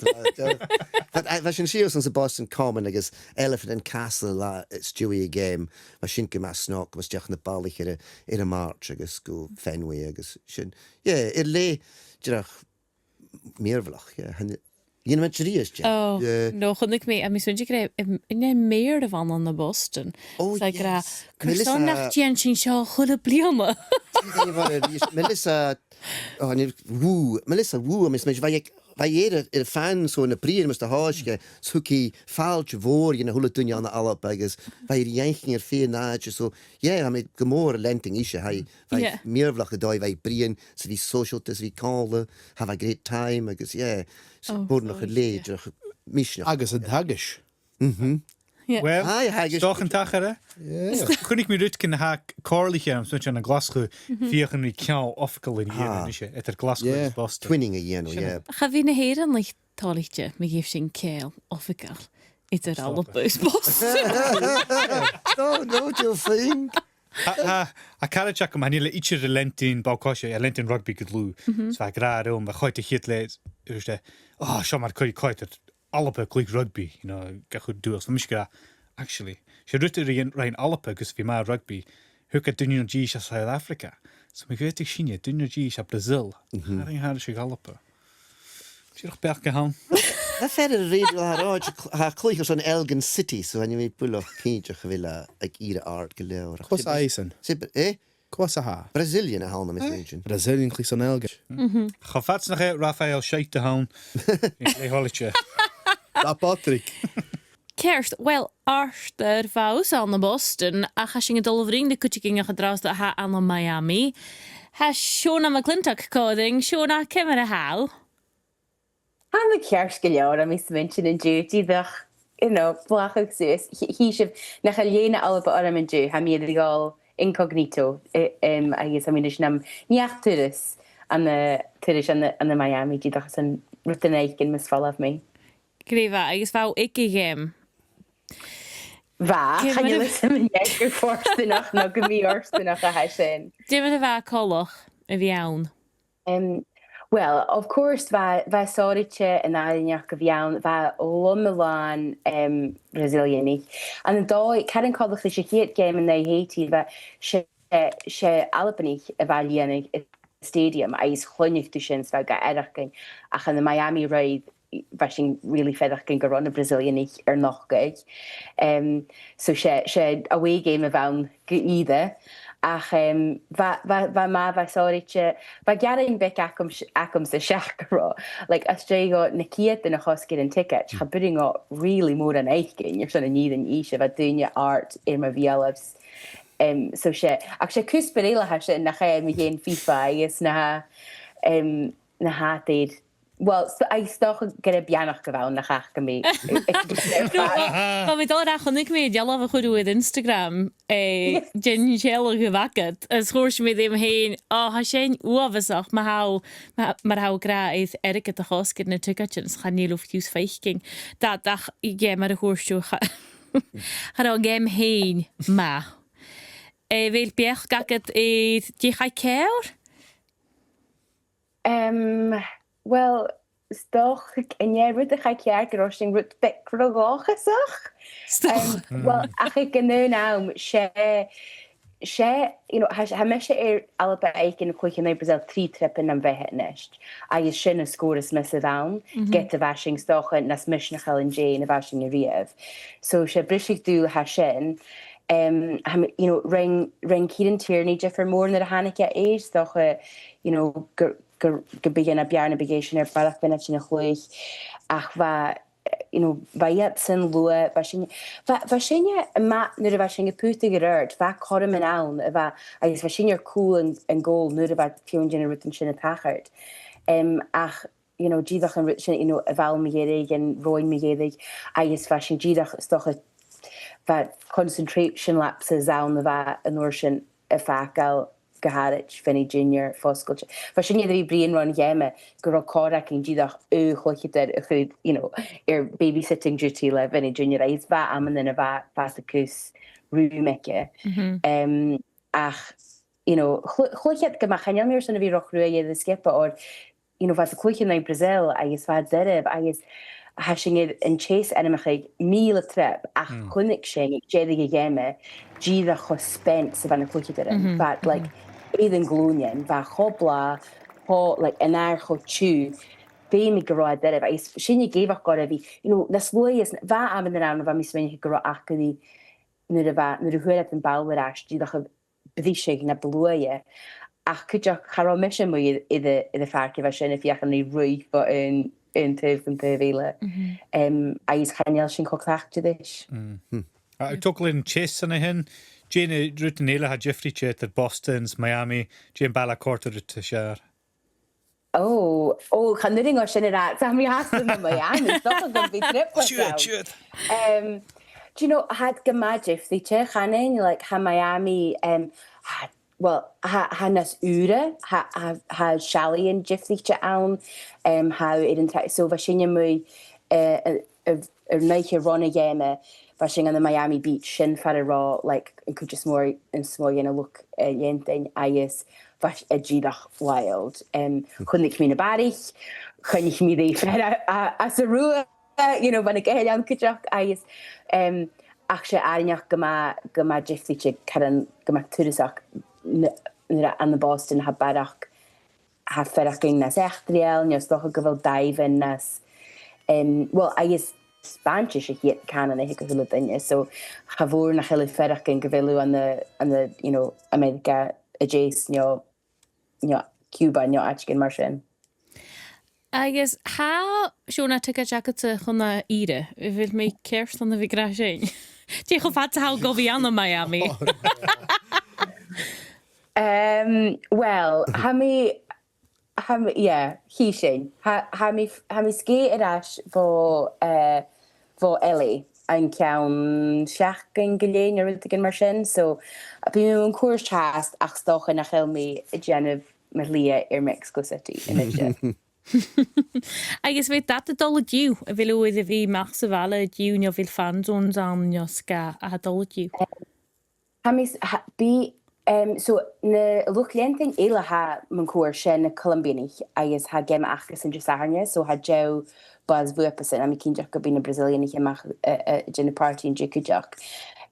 But, uh, bha sinn sìos anns a' Boston Common agus Elephant and Castle le, uh, Stewie a' geama. Bha sin gu math snog, mus deach na balaich air a', air a' mhàrt agus gu Fenway agus sin. Yeah, air leth, dìreach, mìorbhaileach, yeah. Chan, dh'fheumainn a-rithist, yeah. Oh, yeah, no, chunnaic mi, a, mi smaointinn gur e, em, an e Mayor a bh' ann ann am Boston? Oh, 's e gur e, yes. Carson nach dèan sinn seo a h-uile bliadhna? Melissa, oh, no, Wu, Melissa Wu, a, mi smaointinn, bha i aig, bha i air a, air a' fan so na briathran mus do thòisich e, 's thug i fàilte mhòr dha na h-uile duine ann an Alba agus bha i air a dh'fhaicinn air feadh an àite, so, yeah, tha mi gu mòr a' leantainn ise, tha i, bha i, yeah, mìorbhaileach an dòigh a bha i a' bruidhinn, 's a bhith sòisealta, 's a bhith còmhla, have a great time, agus, yeah, 's e boireannach air leth, dìreach misneachd. Agus an t-eaglais. Mhm. Yeah. Well, aye, agus 's dòcha an taca e. Yeah. Chunnaic mi rudeigin a tha comhairliche, am, smaointinn, ann an Glaschu, feuchainn ri ceangal oifigeil a dhèanamh a-nis, eadar Glaschu agus Boston. Twinning a dhèanamh, yeah. Cha bhi na h-Èireannaich toilichte, ma gheibh sinn ceangal oifigeil eadar Alba is Boston. Don't, don't you think? Tha, tha, tha caraid agam, chan eil e idir a' leantainn ball-coise, a' leantainn rugbaidh gu dlùth. Mhm. So bha e ag ràdh rium, bha e a' coimhead a' chiad leth, is e, "Oh, seo mar a chuireadh coimhead air Alba a' cluich rugbaidh, you know, gach uair dual." So bha mise ag ràdh, actually, 's e rud a rinn, rinn Alba agus bha mi air rugbaidh, thug e duine no dithis à South Africa. So ma dh'fhaodadh sinne, duine no dithis à Brazil, mhm, tha e a' tighinn thairis gu Alba. Dìreach beachd a th' ann. Tha fear air an rèidio a tha ag ràdh, tha e a' cluich airson Elgin City, so chan eil mi buileach cinnteach a bheil e aig ìre àrd gu leòr. Cò às a tha esan? 'S e, eh? Cò às a tha e? Brazilian a th' ann, tha mi a' smaointinn. Brazilian a' cluich san Elgin. Mhm. Cho fad 's nach e Rafael Scheidt a th' ann, le hoilite. Tha Patrick. Ceart, uill, Artair, bha thusa ann am Boston, ach tha sinn a' dol a bhruidhinn ri cuideigin an-dràsta a tha ann am Miami. Tha Seòna McClintock còmhla rinn. Seòna, ciamar a tha thu? Tha mi ceart gu leòr, tha mi a' smaointinn an-diugh, dìreach, you know, blàthachadh suas. Chì, chì sibh, nach eil lèine Alba orm an-diugh, tha mi air a dhol incognito, eh, em, agus tha mi a-nis nam neach-turas ann an, turas ann an, ann am Miami, dìreach airson rudan fhaicinn mus falbh mi. Glè mhath, agus bha thu aig a' gheama? Bha, chan eil fhios agam an e gu fortanach no gu mì-fhortanach a tha sin. Ciamar a bha e coltach a bhith ann? Em, well, of course, bha, bha e sònraichte an àrainneachd a bhith ann, bha e loma-làn, em, Brazilianaich. Ann an dòigh, caran coltach ris a' chiad geama an aghaidh Haiti, bha, 's e, 's e Albanaich a bha a' lìonadh an stadium, agus chluinneadh tu sin 's bha e ga fhaireachdainn, ach ann am Miami roimhe, bha sinn really a' faireachdainn gun robh na Brazilianaich air nochdadh. Em, so 's e, 's e away game a bh' ann gu ìre, ach, em, bha, bha, bha e math, bha e sònraichte, bha gearan beag agam s-, agamsa seach gun robh, like, às dèidh dhomh na ceudan a chosg air an ticead, cha b' urrainn dhomh really mòran fhaicinn airson an fhìrinn innse, bha daoine àrd air mo bheulaibh. Em, so 's e, ach 's e cuspair eile a tha sin, nach e, mu dheidhinn FIFA agus na, em, na h-àiteachan. Well, s-, agus 's dòcha gur e beannachd a bh' ann nach fhaca mi. No, bha mi a' dol a ràdh, chunnaic mi dealbh a chuir thu air Instagram, eh, den t-seilleadh a bh' agad, is thuirt mi rium fhèin, "Ò, tha sin uabhasach, ma tha, ma, mar a tha thu ag ràdh, airgead a chosg air na ticeadan, is chan eil thu fiù 's a' faicinn." Dad, ach, yeah, mar a thuirt thu, cha, cha robh an geama fhèin math. Eh, a bheil beachd agad air dè chaidh ceàrr? Em, well, 's dòcha, an e rud a chaidh ceàrr gun robh sinn rud beag ro dhòchasach? 'S dòcha. Em, well, ach aig an aon àm, 's e, 's e, you know, tha, tha mise air Alba fhaicinn a' cluich an aghaidh Brazil trì triopan nam bheatha a-nis, agus sin as còir is mise a bh' ann, ged a bha sinn 's dòcha nas misneachaile an dèidh na bha sinn a-riamh. So 's e briseadh-dùil a tha sin. Em, tha mi, you know, rinn, rinn Kieran Tierney diofar mòr nuair a thàinig e air, 's dòcha, you know, gur, gur, gum biodh e na b' fheàrr nam biodh e sin air barrachd mionaidean a chluich, ach bha, you know, bha iadsan luath, bha sinn, bha, bha sinne math nuair a bha sinn a' putadh air adhart, bha cothrom ann, a bha, agus bha sinn air cùl an, an goal nuair a bha feadhainn de na rudan sin a' tachairt. Em, ach you know, dìreach an rud sin, you know, a' bhall mu dheireadh, an roghainn mu dheireadh, agus bha sinn dìreach, 's dòcha, bha concentration lapses ann a bha an uair sin a' fàgail gu h-àraid Vinny Junior fosgailte. Bha sinne air a bhith a' bruidhinn ron gheama gun robh còir againn dìreach aon chluicheadair a chur, you know, air babysitting duty le Vinny Junior, agus bha amannan a bha, bha fàs a' cur rùm aige. Em, ach, you know, chlu-, chluich iad gu math, chan eil mi airson a bhith ro chruaidh air an sgioba, oir, you know, bha iad a' cluich ann am Brazil agus bha e doirbh agus tha sinn air an teas ainmeachadh mìle trup, ach chunnaic sinn aig deireadh a' gheama dìreach cho spent 's a bha na cluicheadairean. Bha iad, like, air an glùinean, bha e cho blàth, cho, like, an adhar cho tiugh, feumaidh gun robh e doirbh, agus sin a' gabhail còir a bhith, you know, nas luaithe, bha amannan ann a bha mi a' smaoineachadh gun robh aca ri, nuair a bha, nuair a fhuair iad am ball air ais, dìreach a' briseadh na bu luaithe. Ach cuideachd, cha robh mise a-muigh air, air, air a' phàirc a bha sin a' feuchainn ri ruith bho aon, aon taobh gu taobh eile. Em, agus chan eil sin cho cleachdte ris. Tha thu a' togail air an teas an sin, dè na rudan eile a tha diofraichte eadar Boston is Miami, dè am baile a chòrd riut as fheàrr? Ò, ò, chan urrainn dhomh sin a ràdh, tha mi fhathast ann am Miami, 's dòcha gum bi trioblaid ann. Siuthad, siuthad. Em, do you know, tha iad gu math diofraichte, chanainn, like, tha Miami, em, tha, well, tha, tha e nas ùire, tha, tha, tha seallaidhean diofraichte ann, em, tha thu air an t-, so bha sinne a-muigh, eh, eh, air, air an oidhche ron a' gheama, bha sinn ann am Miami Beach, sin far an robh, like, an cuid as motha, as motha dhen luchd-leantainn, agus bha e dìreach wild. Em, chunnaic mi na barraich, chunnaic mi daoine a' faighinn a, a, às an rubha, you know, bha na gaoil ann cuideachd, agus, em, ach 's e àrainneachd gu math, gu math diofraichte, caran gu math turasach, n-, nuair a, ann am Boston, tha barrachd tha faireachdainn nas eachdraidheil, no 's dòcha gu bheil daimhean nas, em, well, agus Spàinntis a' chiad chànan aig a h-uile duine, so cha mhòr nach eil thu a' faireachdainn gu bheil thu ann an, ann an, you know, Ameireagaidh a Deas, no, no Cuba, no àiteigin mar sin. Agus tha seòrsa ticead agadsa chun an ìre, a bheil mi ceart ann a bhith ag ràdh sin? Dè cho fada 's a tha thu gu bhith ann am Miami? Em, well, tha mi, tha mi, yeah, chì sinn. Tha, tha mi, tha mi sgèith air ais bho, eh, bho L A an ceann seachdain gu leth no rudeigin mar sin. So, bidh mi mun cuairt fhathast, ach 's dòcha nach eil mi a' dèanamh mo shlighe air Mexico City a-nise. Agus a bheil dad a' dol an-diugh, a bheil thu air a bhith a-mach sa bhaile an-diugh, no a bheil fan zones ann, no sgath a tha a' dol an-diugh? Tha mi s-, tha, bidh, em, so, na luchd-leantainn eile a tha mun cuairt, 's e na Colombianaich, agus tha geama acasan Disathairne, so tha deagh buzz bhuapasan, tha mi cinnteach gum bi na Brazilianaich a-mach, eh, eh, a' dèanamh party an-diugh cuideachd.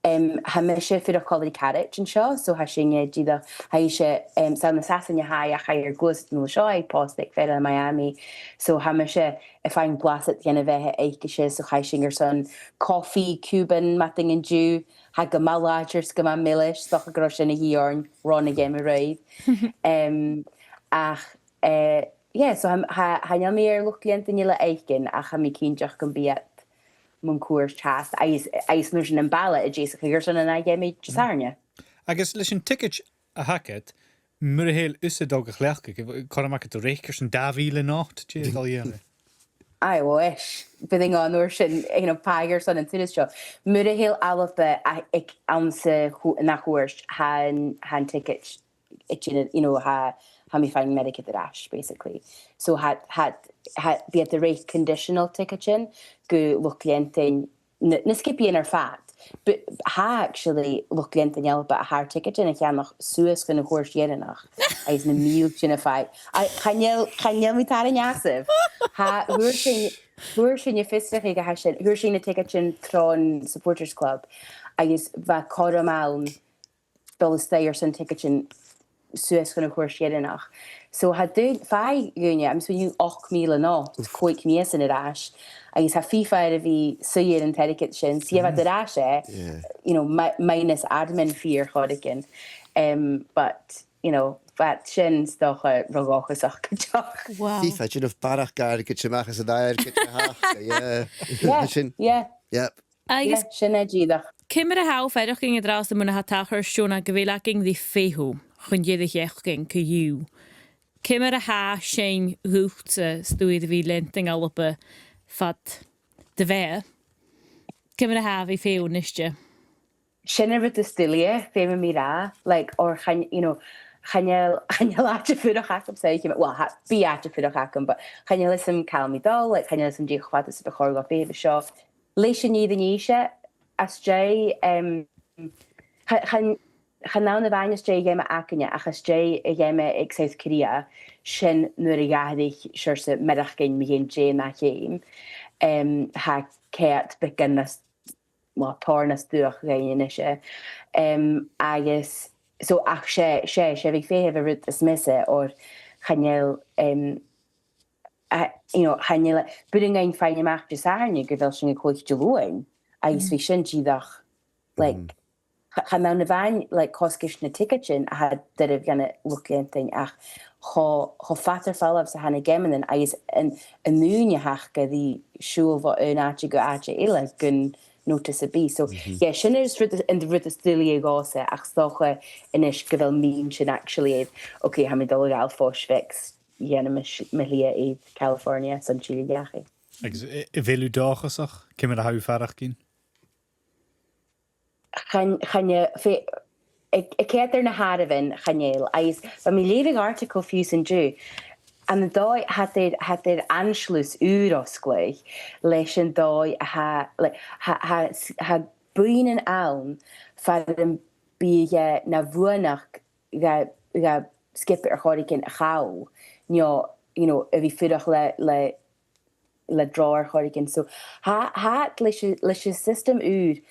Em, tha mise a' fuireach còmhla ri caraid an seo, so tha sinne dìreach, tha ise, em, 's ann à Sasainn a tha i, ach tha i air gluasad a-null an seo, tha i pòsta aig fear ann am Miami. So tha mise a' faighinn blasad dhen a' bheatha aice-se, so chaidh sinn airson coffee Cuban madainn an-diugh, tha e gu math làidir 's gu math milis, 's dòcha gun robh sin a dhìth oirnn ron a' gheama a-raoir. Em, ach, eh, yeah, so tha, tha, chan eil mi air luchd-leantainn eile fhaicinn, ach tha mi cinnteach gum bi iad mun cuairt fhathast, agus, agus an uair sin am baile a' deasachadh airson an ath gheama Disathairne. Agus leis an ticead a th' agad, mura h-eil thusa a' dol ga chleachdadh, cothrom agad reic airson dà mhìle not, dè tha thu a' dol a dhèanamh? Aye, well, ish. Bidh an uair sin, you know, pàigheadh airson an turas seo. Mura h-eil Alba a-, aig, anns a' chu-, na chuairt, tha an, tha an ticket, it, you know, tha, tha mi a' faighinn Meireagaid air ais, basically. So tha, tha, tha, bidh iad a' reic conditional tickets gu luchd-leantainn na, na sgiobaidhean air fad. But tha actually luchd-leantainn Alba a tha air ticket a cheannach suas chun a' chuairt dheireannach, agus na mìltean a' fàs. A, chan eil, chan eil mi a' tarraing asam. Tha, fhuair sinn, fhuair sinn am fiosrachadh a tha sin, fhuair sinn na tickets tron Supporters Club, agus bha cothrom ann dol a-staigh airson ticket suas chun a' chuairt dheireannach. So tha daoine, faigh dhaoine, I'm assuming, ochd mìle not, còig mìosan air ais, agus tha FIFA air a bhith suidhe air an t-airgead sin, 's iad air ais e, you know, mi-, minus admin fee air choreigin. Em, but, you know, bha sin 's dòcha ro dhòchasach cuideachd. Wow. FIFA, dèanamh barrachd airgid a-mach às an airgead a th' aca, yeah. Yeah, sin, yeah. Yep. Agus yeah, sin e dìreach. Ciamar a tha thu a' faireachdainn an-dràsta mun a tha tachairt, Shona, gu bheil againn ri feitheamh chun deireadh-sheachdain co-dhiù? Ciamar a tha sin dhutsa, 's tu air a bhith a' leantainn Alba fad do bheatha? Ciamar a tha a bhith feitheamh a-niste? Sin an rud as duilghe, feumaidh mi ràdh, like, oir chan, you know, chan eil, chan eil àite-fuireach agam, so, well, tha, bidh àite-fuireach agam, but chan eil fhios agam càit am bi mi a' dol, like, chan eil fhios agam dè cho fada 's a bhiodh a' chòrr dhomh feitheamh an seo. Leis an fhìrinn innse, às dèidh, em, cha-, chan, chan ann a-mhàin às dèidh a' gheama againne, ach às dèidh a' gheama aig South Korea, sin nuair a dh'atharraich seòrsa mearachdan mu dheidhinn dè na cheum, em, tha ceart beagan nas, well, tòrr nas dubhaiche dhuinn a-nise. Em, agus, so, ach 's e, 's e, 's e bhith feitheamh air an rud as miosa, oir chan eil, em, a, you know, chan eil, b' urrainn dhuinn faighinn a-mach Disathairne gu bheil sinn a' cluich Diluain, agus bidh sin dìreach, like, cha-, chan ann a-mhàin, like, cosgais na tiogaidean a tha doirbh dhan luchd-leantainn, ach cho, cho fada air falbh 's a tha na geamannan agus an, an ùine a th' aca ri siubhal bho aon àite gu àite eile gun notaiseadh sam bith. So, yeah, sin an rud, an rud as duilghe dhòmhsa, ach 's dòcha a-nis gu bheil mi an sin actually air, okay, tha mi a' dol a ghabhail fois bheag 's dhèanainn mo sh-, mo shlighe air California son tilleadh dhachaigh. Agus a, a bheil thu dòchasach, ciamar a tha thu a' faireachdainn? Chan, chan e, fé-, a', a' coimhead air na h-àireamhan, chan eil, agus bha mi a' leughadh article fiù 's an-diugh, ann an dòigh, tha iad air, tha iad air annsluis ùr fhosgladh leis an dòigh a tha, le, tha, tha, tha buidhnean ann far am bi, eh, na bhuannachd dha, dha sgiobair air choreigin a chall, no, you know, a bhith a' fuireach le, le, le drawer air choreigin. So, tha, tha leis a', leis an system ùr,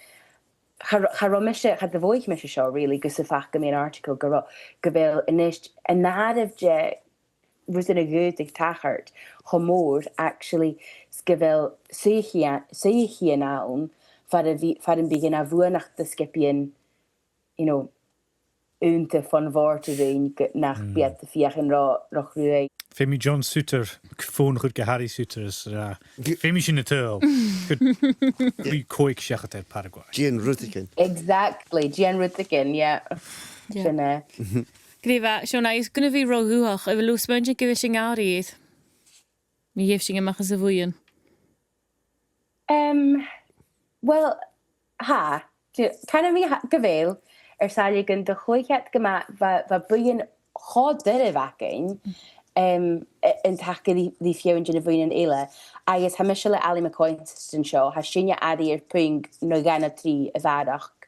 cha ro-, cha robh mise, cha do mhothaich mise seo, really, gus am faca mi an article, gu ro-, gu bheil a-nis an àireamh de rudan a dh'fhaodadh tachairt cho mòr, actually, 's gu bheil suidheachaidhean, suidheachaidhean ann, far am bi-, far am bi na bhuannachd do sgiobaidhean, you know, aonta fon bhòrd a-rithist gu-, nach bi iad a' feuchainn ro, ro chruaidh. Feumaidh John Souttar fòn a chur gu Harry Souttar is, uh, feumaidh sinn a thadhal. Gu, gu còig seachad air Paraguay. Dèan rudeigin. Exactly, dèan rudeigin, yeah. Yeah. Sin e. Glè mhath, Seòna, is gun a bhith ro dhubhach, a bheil thu a' smaoineachadh gu bheil sinn gu h-àraidh? Nì gheibh sinn a-mach às a' bhuidheann. Em, well, tha. Canaidh mi tha-, gu bheil, air sàillibh gun do chluich iad gu math, bha, bha buidheann cho doirbh againn, em, a-, an taca ri, ri feadhainn de na buidhnean eile, agus tha mise le Ally McCoist an seo, tha sinne airidh air puing no dhà no trì a bharrachd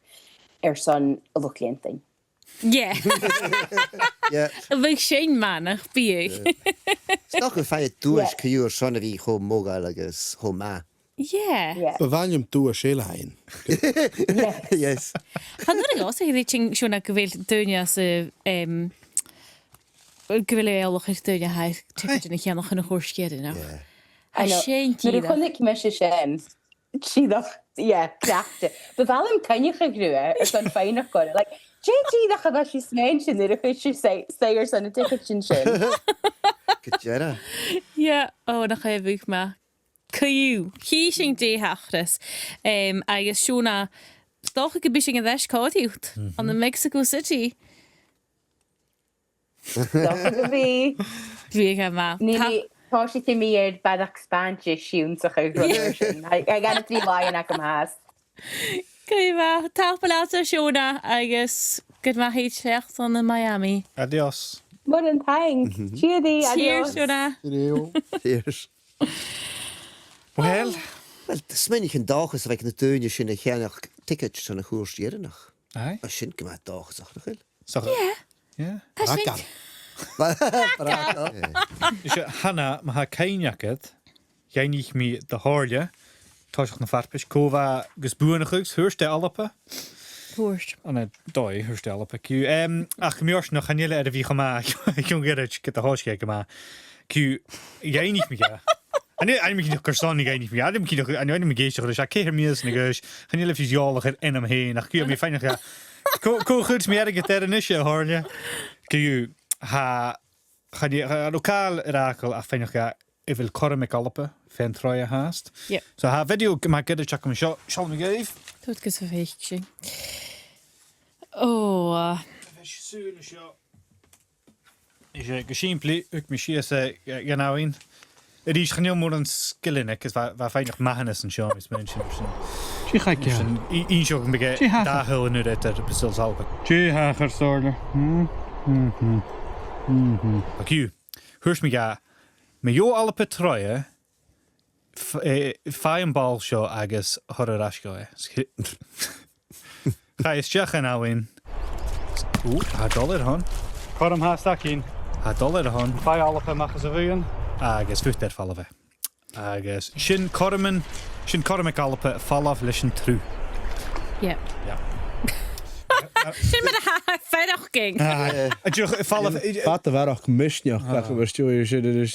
airson an luchd-leantainn. Yeah. Yeah. Bhiodh sin math, nach biodh? Yeah. 'S dòcha gum faigh iad duais co-dhiù airson a bhith cho modhail agus cho math. Yeah. Yeah. Bu mhath leam duais eile fhaighinn. Yeah. Yes. Chan urrainn dhòmhsa a ràdh, Seòna, gu bheil daoine às a', em, gu bheil e eòlach air daoine a tha air tiogaidean a cheannach chun a' chuairt dheireannach. Yeah. I know. Nuair a chunnaic mise sin, dìreach, yeah, craicte. Bu mhath leam coinneachadh riutha airson faighneachd oirre. Like, dè dìreach a bha sibh a' smaoineachadh nuair a chuir sibh suidhe, suidhe airson na tiogaidean sin? Gu dearbh. Yeah, ò, nach e bhiodh math. Co-dhiù, chì sinn dè thachras. Em, agus Seòna, 's dòcha gum bi sinn air ais còmhla riut ann an Mexico City. Dòcha gum bi. Bhiodh e math. Nì mi, tha- tòisichidh mi air barrachd spàinntis ionnsachadh roimhe sin. Tha, tha dhà no trì làithean agam fhathast. Glè mhath. Tapadh leat, a Sheòna, agus gu math thèid seachdain ann am Miami. Adios. Mòran taing. Cheers, adios. Cheers, Seòna. Cheerio. Cheers. Well. Well, 's mathaid gun dòchas a bhith aig na daoine sin a cheannach ticead son a' chuairt dheireannach. Aye. Tha sin gu math dòchasach, nach eil? So, yeah. Yeah. Tha sin. Bracail. Bracail. Is e, Hannah, ma tha cuimhne agad, dh'fhaighnich mi do Thomhairle, toiseach na farpais, cò bha gus buannachadh, thuirt e Alba. Thuirt. An e dòigh, thuirt e Alba, co-dhiù. Em, ach mi fhèin, no chan eil e air a bhith cho math, chionn ghoirid, ged a thòisich e gu math. Co-dhiù, dh'fhaighnich mi dha. Chan eil, chan eil mi cinnteach carson a dh'fhaighnich mi dha. Chan eil mi cinnteach, chan eil mi ag èisteachd ris, ceithir mìosan a dh'aois, chan eil e fiù 's eòlach air ainm fhèin, ach co-dhiù, mi fhìn a' faighneachd, cò, cò chuireas mi airgead air a-nis, a Thomhairle? Co-dhiù, tha, chan eil, chan eil càil air fhàgail ach faighneachd a bheil cothrom aig Alba fad an t-sreath fhathast. Yep. So tha video gu math goirid agam an seo, seall mi dhuibh. Tha e gus a' faic sinn. Ò, a. Bheir sinn sùil an seo. 'S e gu sìmplidh, thug mi sìos e, e, dhan abhainn. A-rithist, chan eil mòran sgilean aice, agus bha, bha e faighneachd mathanas an seo, is mar sin, mar sin. Dè chaidh ceàrr? Sin, i-, inns dhomh gum biodh e dà thuill an uair eadar Brazil is Alba. Dè thachair, a Shàirlidh? Hmm? Mhm. Mhm. Ach, thuirt mi dha, ma gheibh Alba troimhe, f-, eh, faigh am ball seo agus thoir air ais dhomh e. Chaidh e a-steach dhan abhainn. Ù, tha e a' dol air a shon. Cothrom fhathast againn. Tha e a' dol air a shon. Faigh Alba a-mach às a' bhuidheann. Agus phut e air falbh e. Agus sin cothrom, sin cothrom aig Alba, falbh leis an truth. Yeah. Yeah. Sin mar a tha e a' faireachdainn. Ah, a' dol a dh'fhalbh. Fada a bharrachd misneachd, ach bha stiùir sin a-nis.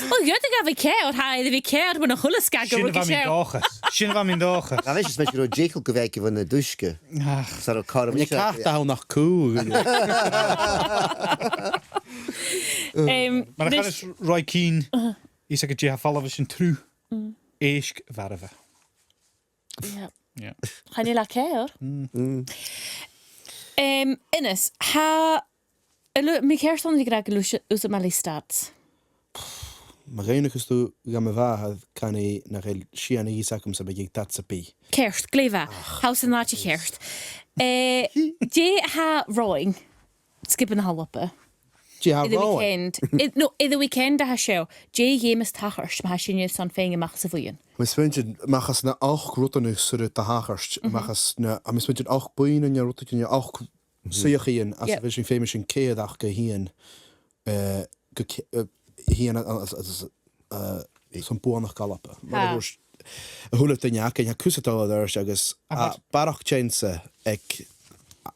Well, ged a bha e ceàrr, tha e air a bhith ceàrr bhon a h-uile sgagadh. Sin a bha mi an dòchas. Sin a bha mi an dòchas. Tha mise, 's mise ro dìcheall gu bheil e bhon a dhùisg. Ach. 'S a ro cothrom. An e ceart a th' ann ach cù? Em, mar a chanas Roy Keane, is e gu dè tha falbh leis an truth. Mm. Èisg mharbh e. Yeah. Yeah. Chan eil e ceàrr. Mm. Mm. Em, Innes, tha, a lu-, mi ceart ann a bhith ag ràdh gu bheil thusa, thusa maille ri stats? Ma dh'fhaighnich thu dha mo mhàthair, canaidh i nach eil sìon a dh'fhios agamsa mu dheidhinn stats sam bith. Ceart, glè mhath. Ach. Tha thusa an àite cheart. Eh, dè tha romhainn sgioba na h-Alba? Dè tha romhainn? Air a' weekend. I-, no, air a' weekend a tha seo. Dè a dh'fheumas tachairt ma tha sinne airson faighinn a-mach às a' bhuidheann? Tha mi a' smaointinn, a-mach às na h-ochd rudan a th' air a tachairt, a-mach às na, tha mi a' smaointinn ochd buidhnean no rudeigin, ochd suidheachaidhean, às a bheil sinn, feumaidh sinn ceithir aca a thighinn, eh, gu ce-, eh, a thighinn a, a, a, a, eh, son buannachd Alba. Mar a thuirt a h-uile duine againn, tha cus a' dol air adhart agus tha barrachd teansa aig,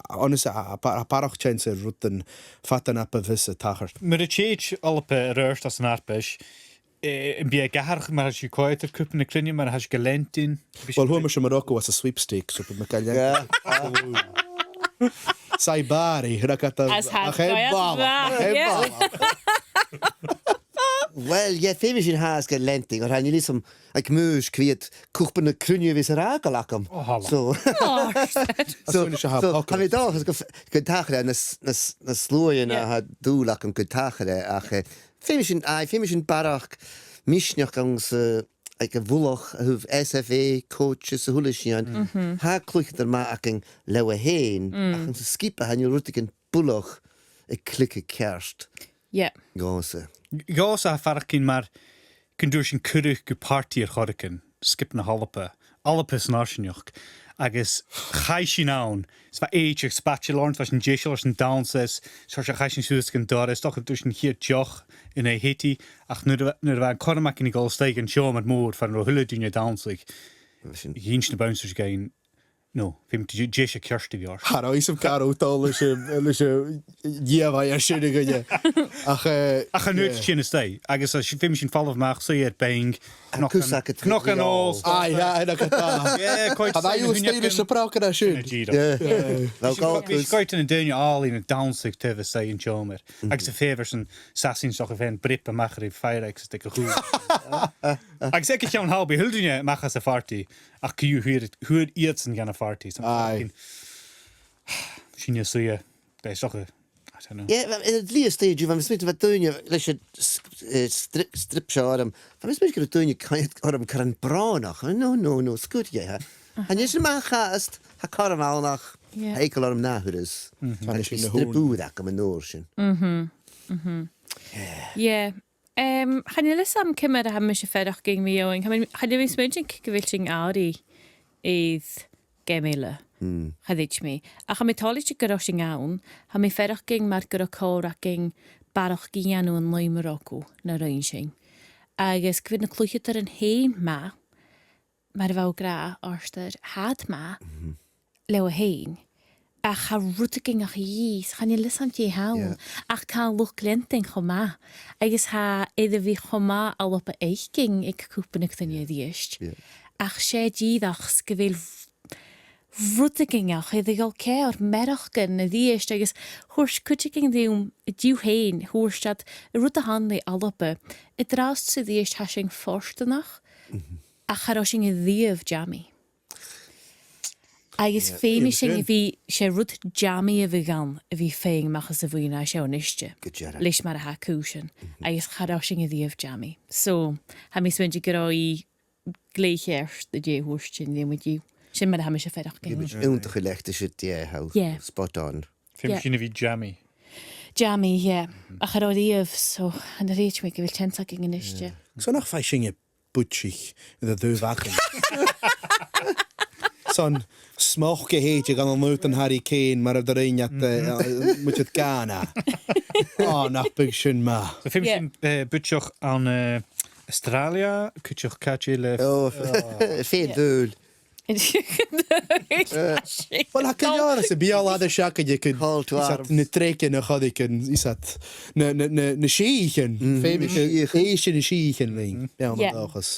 a-nis, tha, tha bar-, tha barrachd teansa air rudan fada na bu mhiosa a tachairt. Mura tèid Alba air adhart anns an fharpais, eh, am bi e ag atharrachadh mar a tha sibh a' coimhead air Cupa na Cruinne, mar a tha sibh ga leantainn? Well, fhuair mise mo rogha anns a' sweepstakes, so bidh mi ga leantainn. Yeah. Saidhbhir, thug iad a-mach am ball. Am ball. Well, yeah, feumaidh sinn fhathast ga leantainn, oir chan eil fhios agam aig muir cò mheud Cupa na Cruinne a bhios air fhàgail agam. Oh, hala. So, so, so, tha mi an dòchas gu, gun tachraidh e nas, nas, nas luaithe na tha dùil agam gun tachraidh e, ach, eh, feumaidh sinn, aye, feumaidh sinn barrachd misneachd anns, eh, aig a' mhullach a thaobh S F A, coaches, a h-uile sìon. Tha cluicheadair math againn leotha fhèin, ach anns an sgioba chan eil rudeigin buileach a' cliceadh ceart. Yeah. Dhòmhsa. Dhòmhsa tha e a' faireachdainn mar gun d' fhuair sinn cuireadh gu partaidh air choreigin, sgioba na h-Alba, Alba san fharsaingeachd, agus chaidh sinn ann, is bha èideadh spaideil oirnn, is bha sinn deiseil airson dannsa, is, is chaidh sinn suas gun doras, is dòcha gun d' fhuair sinn a' chiad deoch an aghaidh Haiti, ach nuair a, nuair a bha an cothrom againn a dhol a-steach dhan t-seòmar mòr far an robh a h-uile duine a' dannsa, dh'inns na bouncers dhuinn, no, feumaidh tu deiseil ceart a bhith ort. Cha robh fhios agam càit an robh thu a' dol leis a', leis a' gheamhradh sin a-nis. Ach, eh, ach an uair sin a-staigh, agus, eh, feumaidh sinn falbh a-mach, suidhe air being, cnoc an, cnoc an òl. Aye, aye, cnoc an òl. Yeah, quite. Chan eil fhios agam an e stèidhichte a bh' ann an sin. Yeah. Well, bha sinn a' coimhead air na daoine àlainn a' dannsa taobh a-staigh an t-seòmair. Agus a' feitheamh airson sasain 's dòcha faighinn breab a-mach ri Fire X is dè cho cùl. Agus aig a' cheann thall, bha a h-uile duine a-mach às a' phartaidh, ach co-dhiù fhuair, fhuair iadsan dhan a' phartaidh. Aye. Sin a' suidhe, bha e 's dòcha, I don't know. Yeah, well, air an t-slighe stage, bha mi a' smaointinn, bha daoine leis an s-, eh, strip, strip seo orm. Bha mi a' smaointinn gun robh daoine a' coimhead orm caran brònach. No, no, no, sguir dheth. Chan eil sin math, tha cothrom ann ach tha eagal orm na thuras. Agus bha strip ùr agam an uair sin. Yeah. Em, chan eil fhios agam ciamar a tha mise a' faireachdainn mu dheidhinn. Tha mi, chan eil mi a' smaointinn gu bheil sinn airidh air geama eile. Cha chreid mi. Ach tha mi toilichte gun robh sinn ann, tha mi a' faireachdainn mar gun robh còir againn barrachd a dhèanamh an latha mu dheireadh na rinn sinn. Agus gu bheil na cluicheadairean fhèin math, mar a bha thu ag ràdh, Artair, tha iad math leotha fhèin. Ach tha rudeigin a chì iad, chan eil fhios agam dè th' ann. Yeah. Ach tha an luchd-leantainn cho math. Agus tha e air a bhith cho math Alba fhaicinn aig Cupa na Cruinne a-rithist. Yeah. Ach 's e dìreach 's gu bheil rudeigin air a dhol ceàrr, mearachdan a-rithist, agus thuirt cuideigin rium an-diugh fhèin, thuirt iad, an rud a th' ann le Alba, an-dràsta 's a-rithist tha sinn fortanach, ach cha robh sinn a-riamh jammy. Agus feumaidh sinn a bhith, 's e rud jammy a bhiodh ann a bhith faighinn a-mach às a' bhuidheann a tha seo a-niste. Gu dearbh. Leis mar a tha cùisean. Agus cha robh sinn a-riamh jammy. So, tha mi a' smaointinn gun robh i glè cheart a dh'aithris sin, dh'fheumadh i. Sin mar a tha mise a' faireachdainn. Bidh mise iontach leat, is it, yeah, how spot on. Feumaidh sinn a bhith jammy. Jammy, yeah. Ach cha robh a-riamh, so, an do rèit mi gu bheil teans againn a-niste. So nach fhaigh sinne buidsich air an taobh againn. Son smock a shèideadh ann an lùtan Harry Kane mar a bha iad a' rinn iad, eh, muinntir Ghana. Ò, nach biodh sin math. So feumaidh sinn, eh, buidseach ann, eh, Australia, cuideachd càit eile. Ò, fèin-dùil. Well, tha gu leòr sa bheul a tha seo, gu dearbh, is iad na trèigean a chuireadh, is iad na, na, na, na sìthichean. Feumaidh sinn èisteachd ri na sìthichean, beann an dòchas.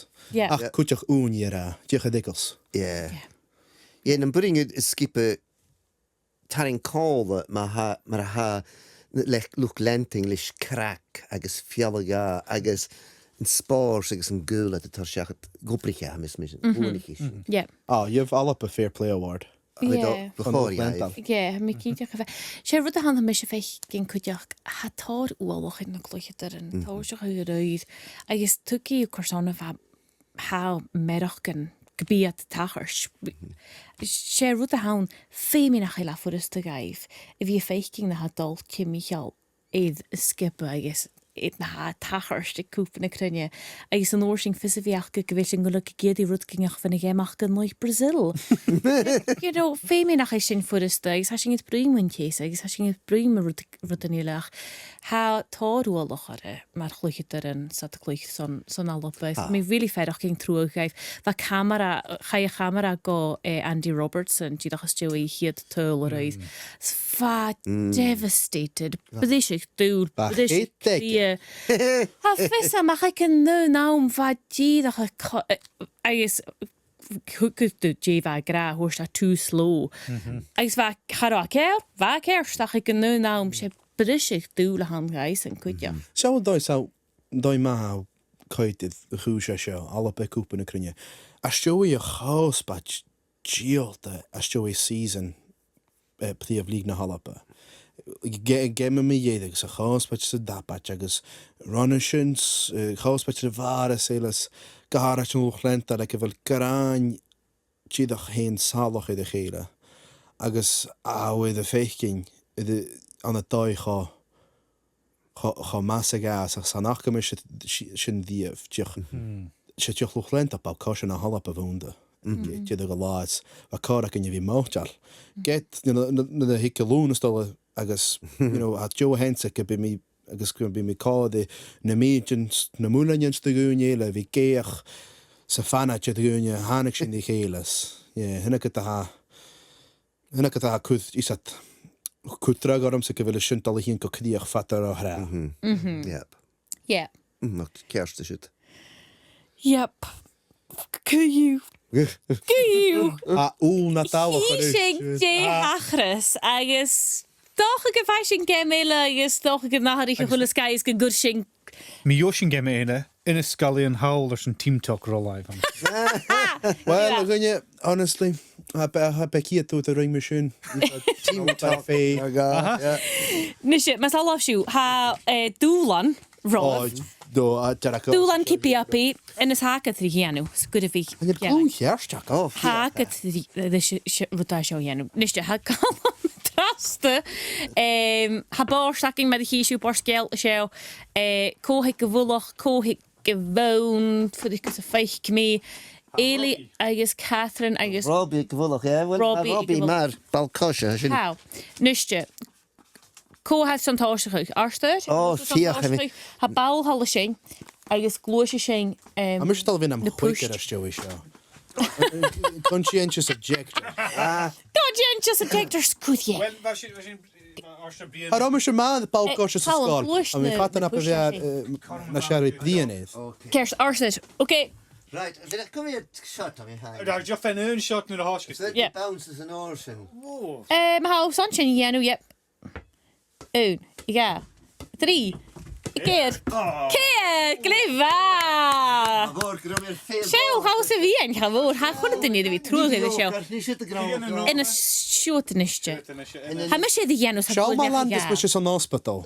Ach cuideachd ùine air a' dìcheadaigeas. Yeah. Yeah, nam b' urrainn an sgioba tarraing còmhla mar a tha, mar a tha le luchd-leantainn leis craic agus fealla-dhà agus an spòrs agus an gaol a tha a' toirt seachad gu h-obraiche, tha mi a' smaointinn, bhuannaich sinn. Yeah. Ah, gheibh Alba Fair Play Award. Yeah. Bha chòir dhaibh. Yeah, tha mi cinnteach. 'S e rud a th' ann, tha mise a' faicinn cuideachd, tha tòrr uallach air na cluicheadairean, tòiseachadh air adhart, agus tuigidh tu carson a bha tha mearachdan gu bhith iad a' tachairt. 'S e rud a th' ann, feumaidh nach eil e furasta dhaibh a bhith a' faicinn na tha dol timcheall air an sgioba agus air na tha a' tachairt aig Cupa na Cruinne. Agus an uair sin fios a bhith aca gu bheil sinn a' dol a dh'èirigh rud gu neach bhon a' gheama aca an aghaidh Brazil. You know, feumaidh nach eil sin furasta, agus tha sinn air bruidhinn mun teas, agus tha sinn air bruidhinn mu rud, rudan eile, ach tha tòrr uallach orra mar chluicheadairean 's iad a' cluich son, son Alba. Tha mi really a' faireachdainn truagh dhaibh. Bha camara, chaidh a' chamara gu, eh, Andy Robertson, dìreach às dèidh a' chiad tadhal a-raoir. 'S bha devastated. Briseadh-dùil, briseadh-cridhe. Tha fios agam, ach aig an aon àm bha dìreach a' co-, eh, agus thuirt thu dè bha e ag ràdh, thuirt e too slow. Agus bha, cha robh e ceàrr, bha e ceart, ach aig an aon àm, 's e briseadh-dùil a th' ann dhaibhsan cuideachd. Seo an dòigh, seo an dòigh math a tha coimhead air a' chùis seo, Alba aig Cupa na Cruinne. Às dèidh a' chospaid dìolta, às dèidh season, eh, Prìomh Lìg na h-Alba. Ge-, geama mu dheireadh agus a' chospaid san tapaid agus roimhe sin, eh, chospaid air a' bhàrr is eile, gu h-àraid an luchd-leantainn, like, a bheil gràin dìreach fhèin salach air a chèile. Agus a bheil thu a' faicinn, air a, ann an dòigh cho, cho, cho math 's a ghabhas, ach 's ann a chunnaic mise si-, sin riamh, dìreach, 's e dìreach luchd-leantainn ball-coise na h-Alba a bh' annta. Dìreach gu làidir. Bha còir againn a bhith moiteil. Ged, nuair a, nuair a, nuair a thig Luan a-staigh agus, you know, tha deagh sheans gum bi mi agus gum bi mi còmhla ri na mìltean, na muilnean 's na daoine eile, bhith ag èigheach 's a' fanaid air daoine a thàinig sinn ri chèile. Yeah, sin agad a tha, sin agad a tha cur, is iad, cur dragh ormsa gu bheil sin a' dol a thighinn gu crìoch fad an ath-shreath. Yep. Yeah. Mm, ceart, is it. Yep. Cù. Cù. A, ùl na dalach. Chì sinn dè thachras, agus 's dòcha gum faigh sinn geama eile, agus 's dòcha gun atharraich a h-uile sgath is gun cuir sinn. Mi gheibh sinn geama eile, Inis Sgàilidh an Shabhail airson Team Talk ro làimh ann. Well, a dhuine, honestly, tha, tha, tha Becky a' tuirt a rinn mi sin. Team Talk. Fé. Aha. Nise, mas e do thoil sibh, tha, eh, dùbhlan ro làimh. Ò, do, a, dearg. Dùbhlan Keepy Uppy, Inis, tha agad ri dhèanamh, 's gu bheil. An e glùin cheart aca? Tha agad ri, ri, ri, ri, rud a tha seo a dhèanamh. Nise, tha Calum an-dràsta, em, tha bòrd againn mar a chì sibh, bòrd-sgeul seo, eh, cò th' aig a' mhullach, cò th' aig a' bhonn, fuirich gus am faic mi. Eilidh agus Catherine agus Robbie aig a' mhullach, yeah. Well, Robbie aig a' mhullach. Robbie mar ball-coise, sin. Tha. Nise, cò tha san tòiseachadh? Artair? Ò, feuch mi. Tha ball thall an sin, agus gluaisidh sinn, em, na puist. Tha mise a' dol a bhith nam chuigear às dèidh seo. Conscientious objector. Ah. Conscientious objector, sguir e. Well, bha sin, bha sin, bha Artair a' bruidhinn. Tha mise mar ball-coise sa sgoil. Tha mi fada na, eh, na seachd bliadhna. Ceart, Artair. Okay. Right, bheil e, come here, shot, I mean, hang on. Dìreach faighinn aon shot nuair a thòisicheas tu. Yeah. Bounces an uair sin. Whoa. Eh, ma tha thu son sin a dhèanamh, yep. Aon, dhà, trì. Ceart. Ceart, glè mhath. Seo, chaidh sibh a bhith ann, cha mhòr, tha a h-uile duine air a bhith truagh air seo. An siud a-niste. Tha mise air a dhèanamh sa Seo bhur ma neach landas mise san ospadal.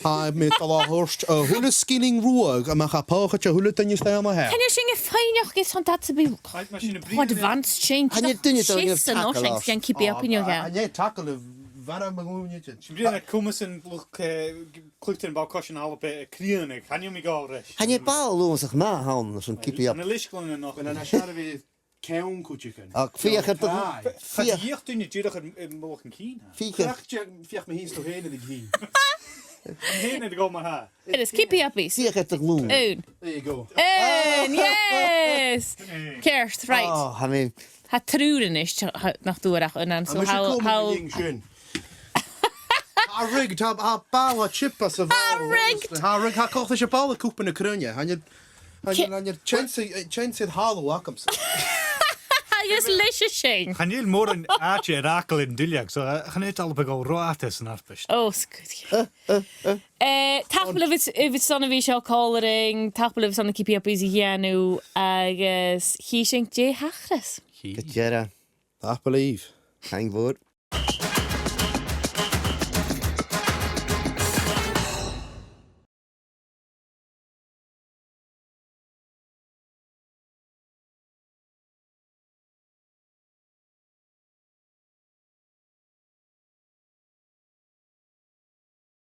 Tha mi a' dol a thoirt a h-uile sgillinn ruadh a-mach à pòcaid a h-uile duine a-staigh an-seo. Chan eil sinn a' faighneachd airson dad sam bith advanced change. Chan eil duine a' dol a chess an oisean, tackle. Chan eil tackle a bhith ann mo ghlùin idir. Sin bhriathran a' cumail an luchd, eh, cluicheadairean ball-coise na h-Alba a' crìonadh. Chan eil mi gabhail ris. Chan e ball uabhasach math a th' ann airson keepy up. Na leisgeul na nochd. An e sin a bhith ceann cuideigin. Ach feuch air do... Feuch. Cha do dh'fheuch duine dìreach air, air mullach an cinn, ha? Feuch. Feuch, feuch mi fhìn 's tu fhèin air a' cinn. Fhèin air a' gabhail mar-thà. It is keepy up, is. Feuch air do ghlùin. Aon. There you go. Aon, yes. Ceart, right. Oh, tha mi... Tha triùir a-nis, tha, nach d' fhuair ach aon, so tha, tha... Tha rigged, tha, tha ball a' tighinn sa bhall. Tha rigged. Tha rigged, tha coltach ris a' bhall a' Chupa na Cruinne. Chan eil, chan eil, chan eil chance, eh, chance air thalla agamsa. Agus leis a sin. Chan eil mòran àite air fhàgail an duilleag, so, eh, chan eil Alba a' gabhail ro fhada san fharpais. Ò, sguir. Eh, tapadh leibh airson a bhith seo còmhla rinn, tapadh leibh airson na keepy uppies a dhèanamh, agus chì sinn dè thachras. Gu dearbh. Tapadh leibh. Taing mhòr.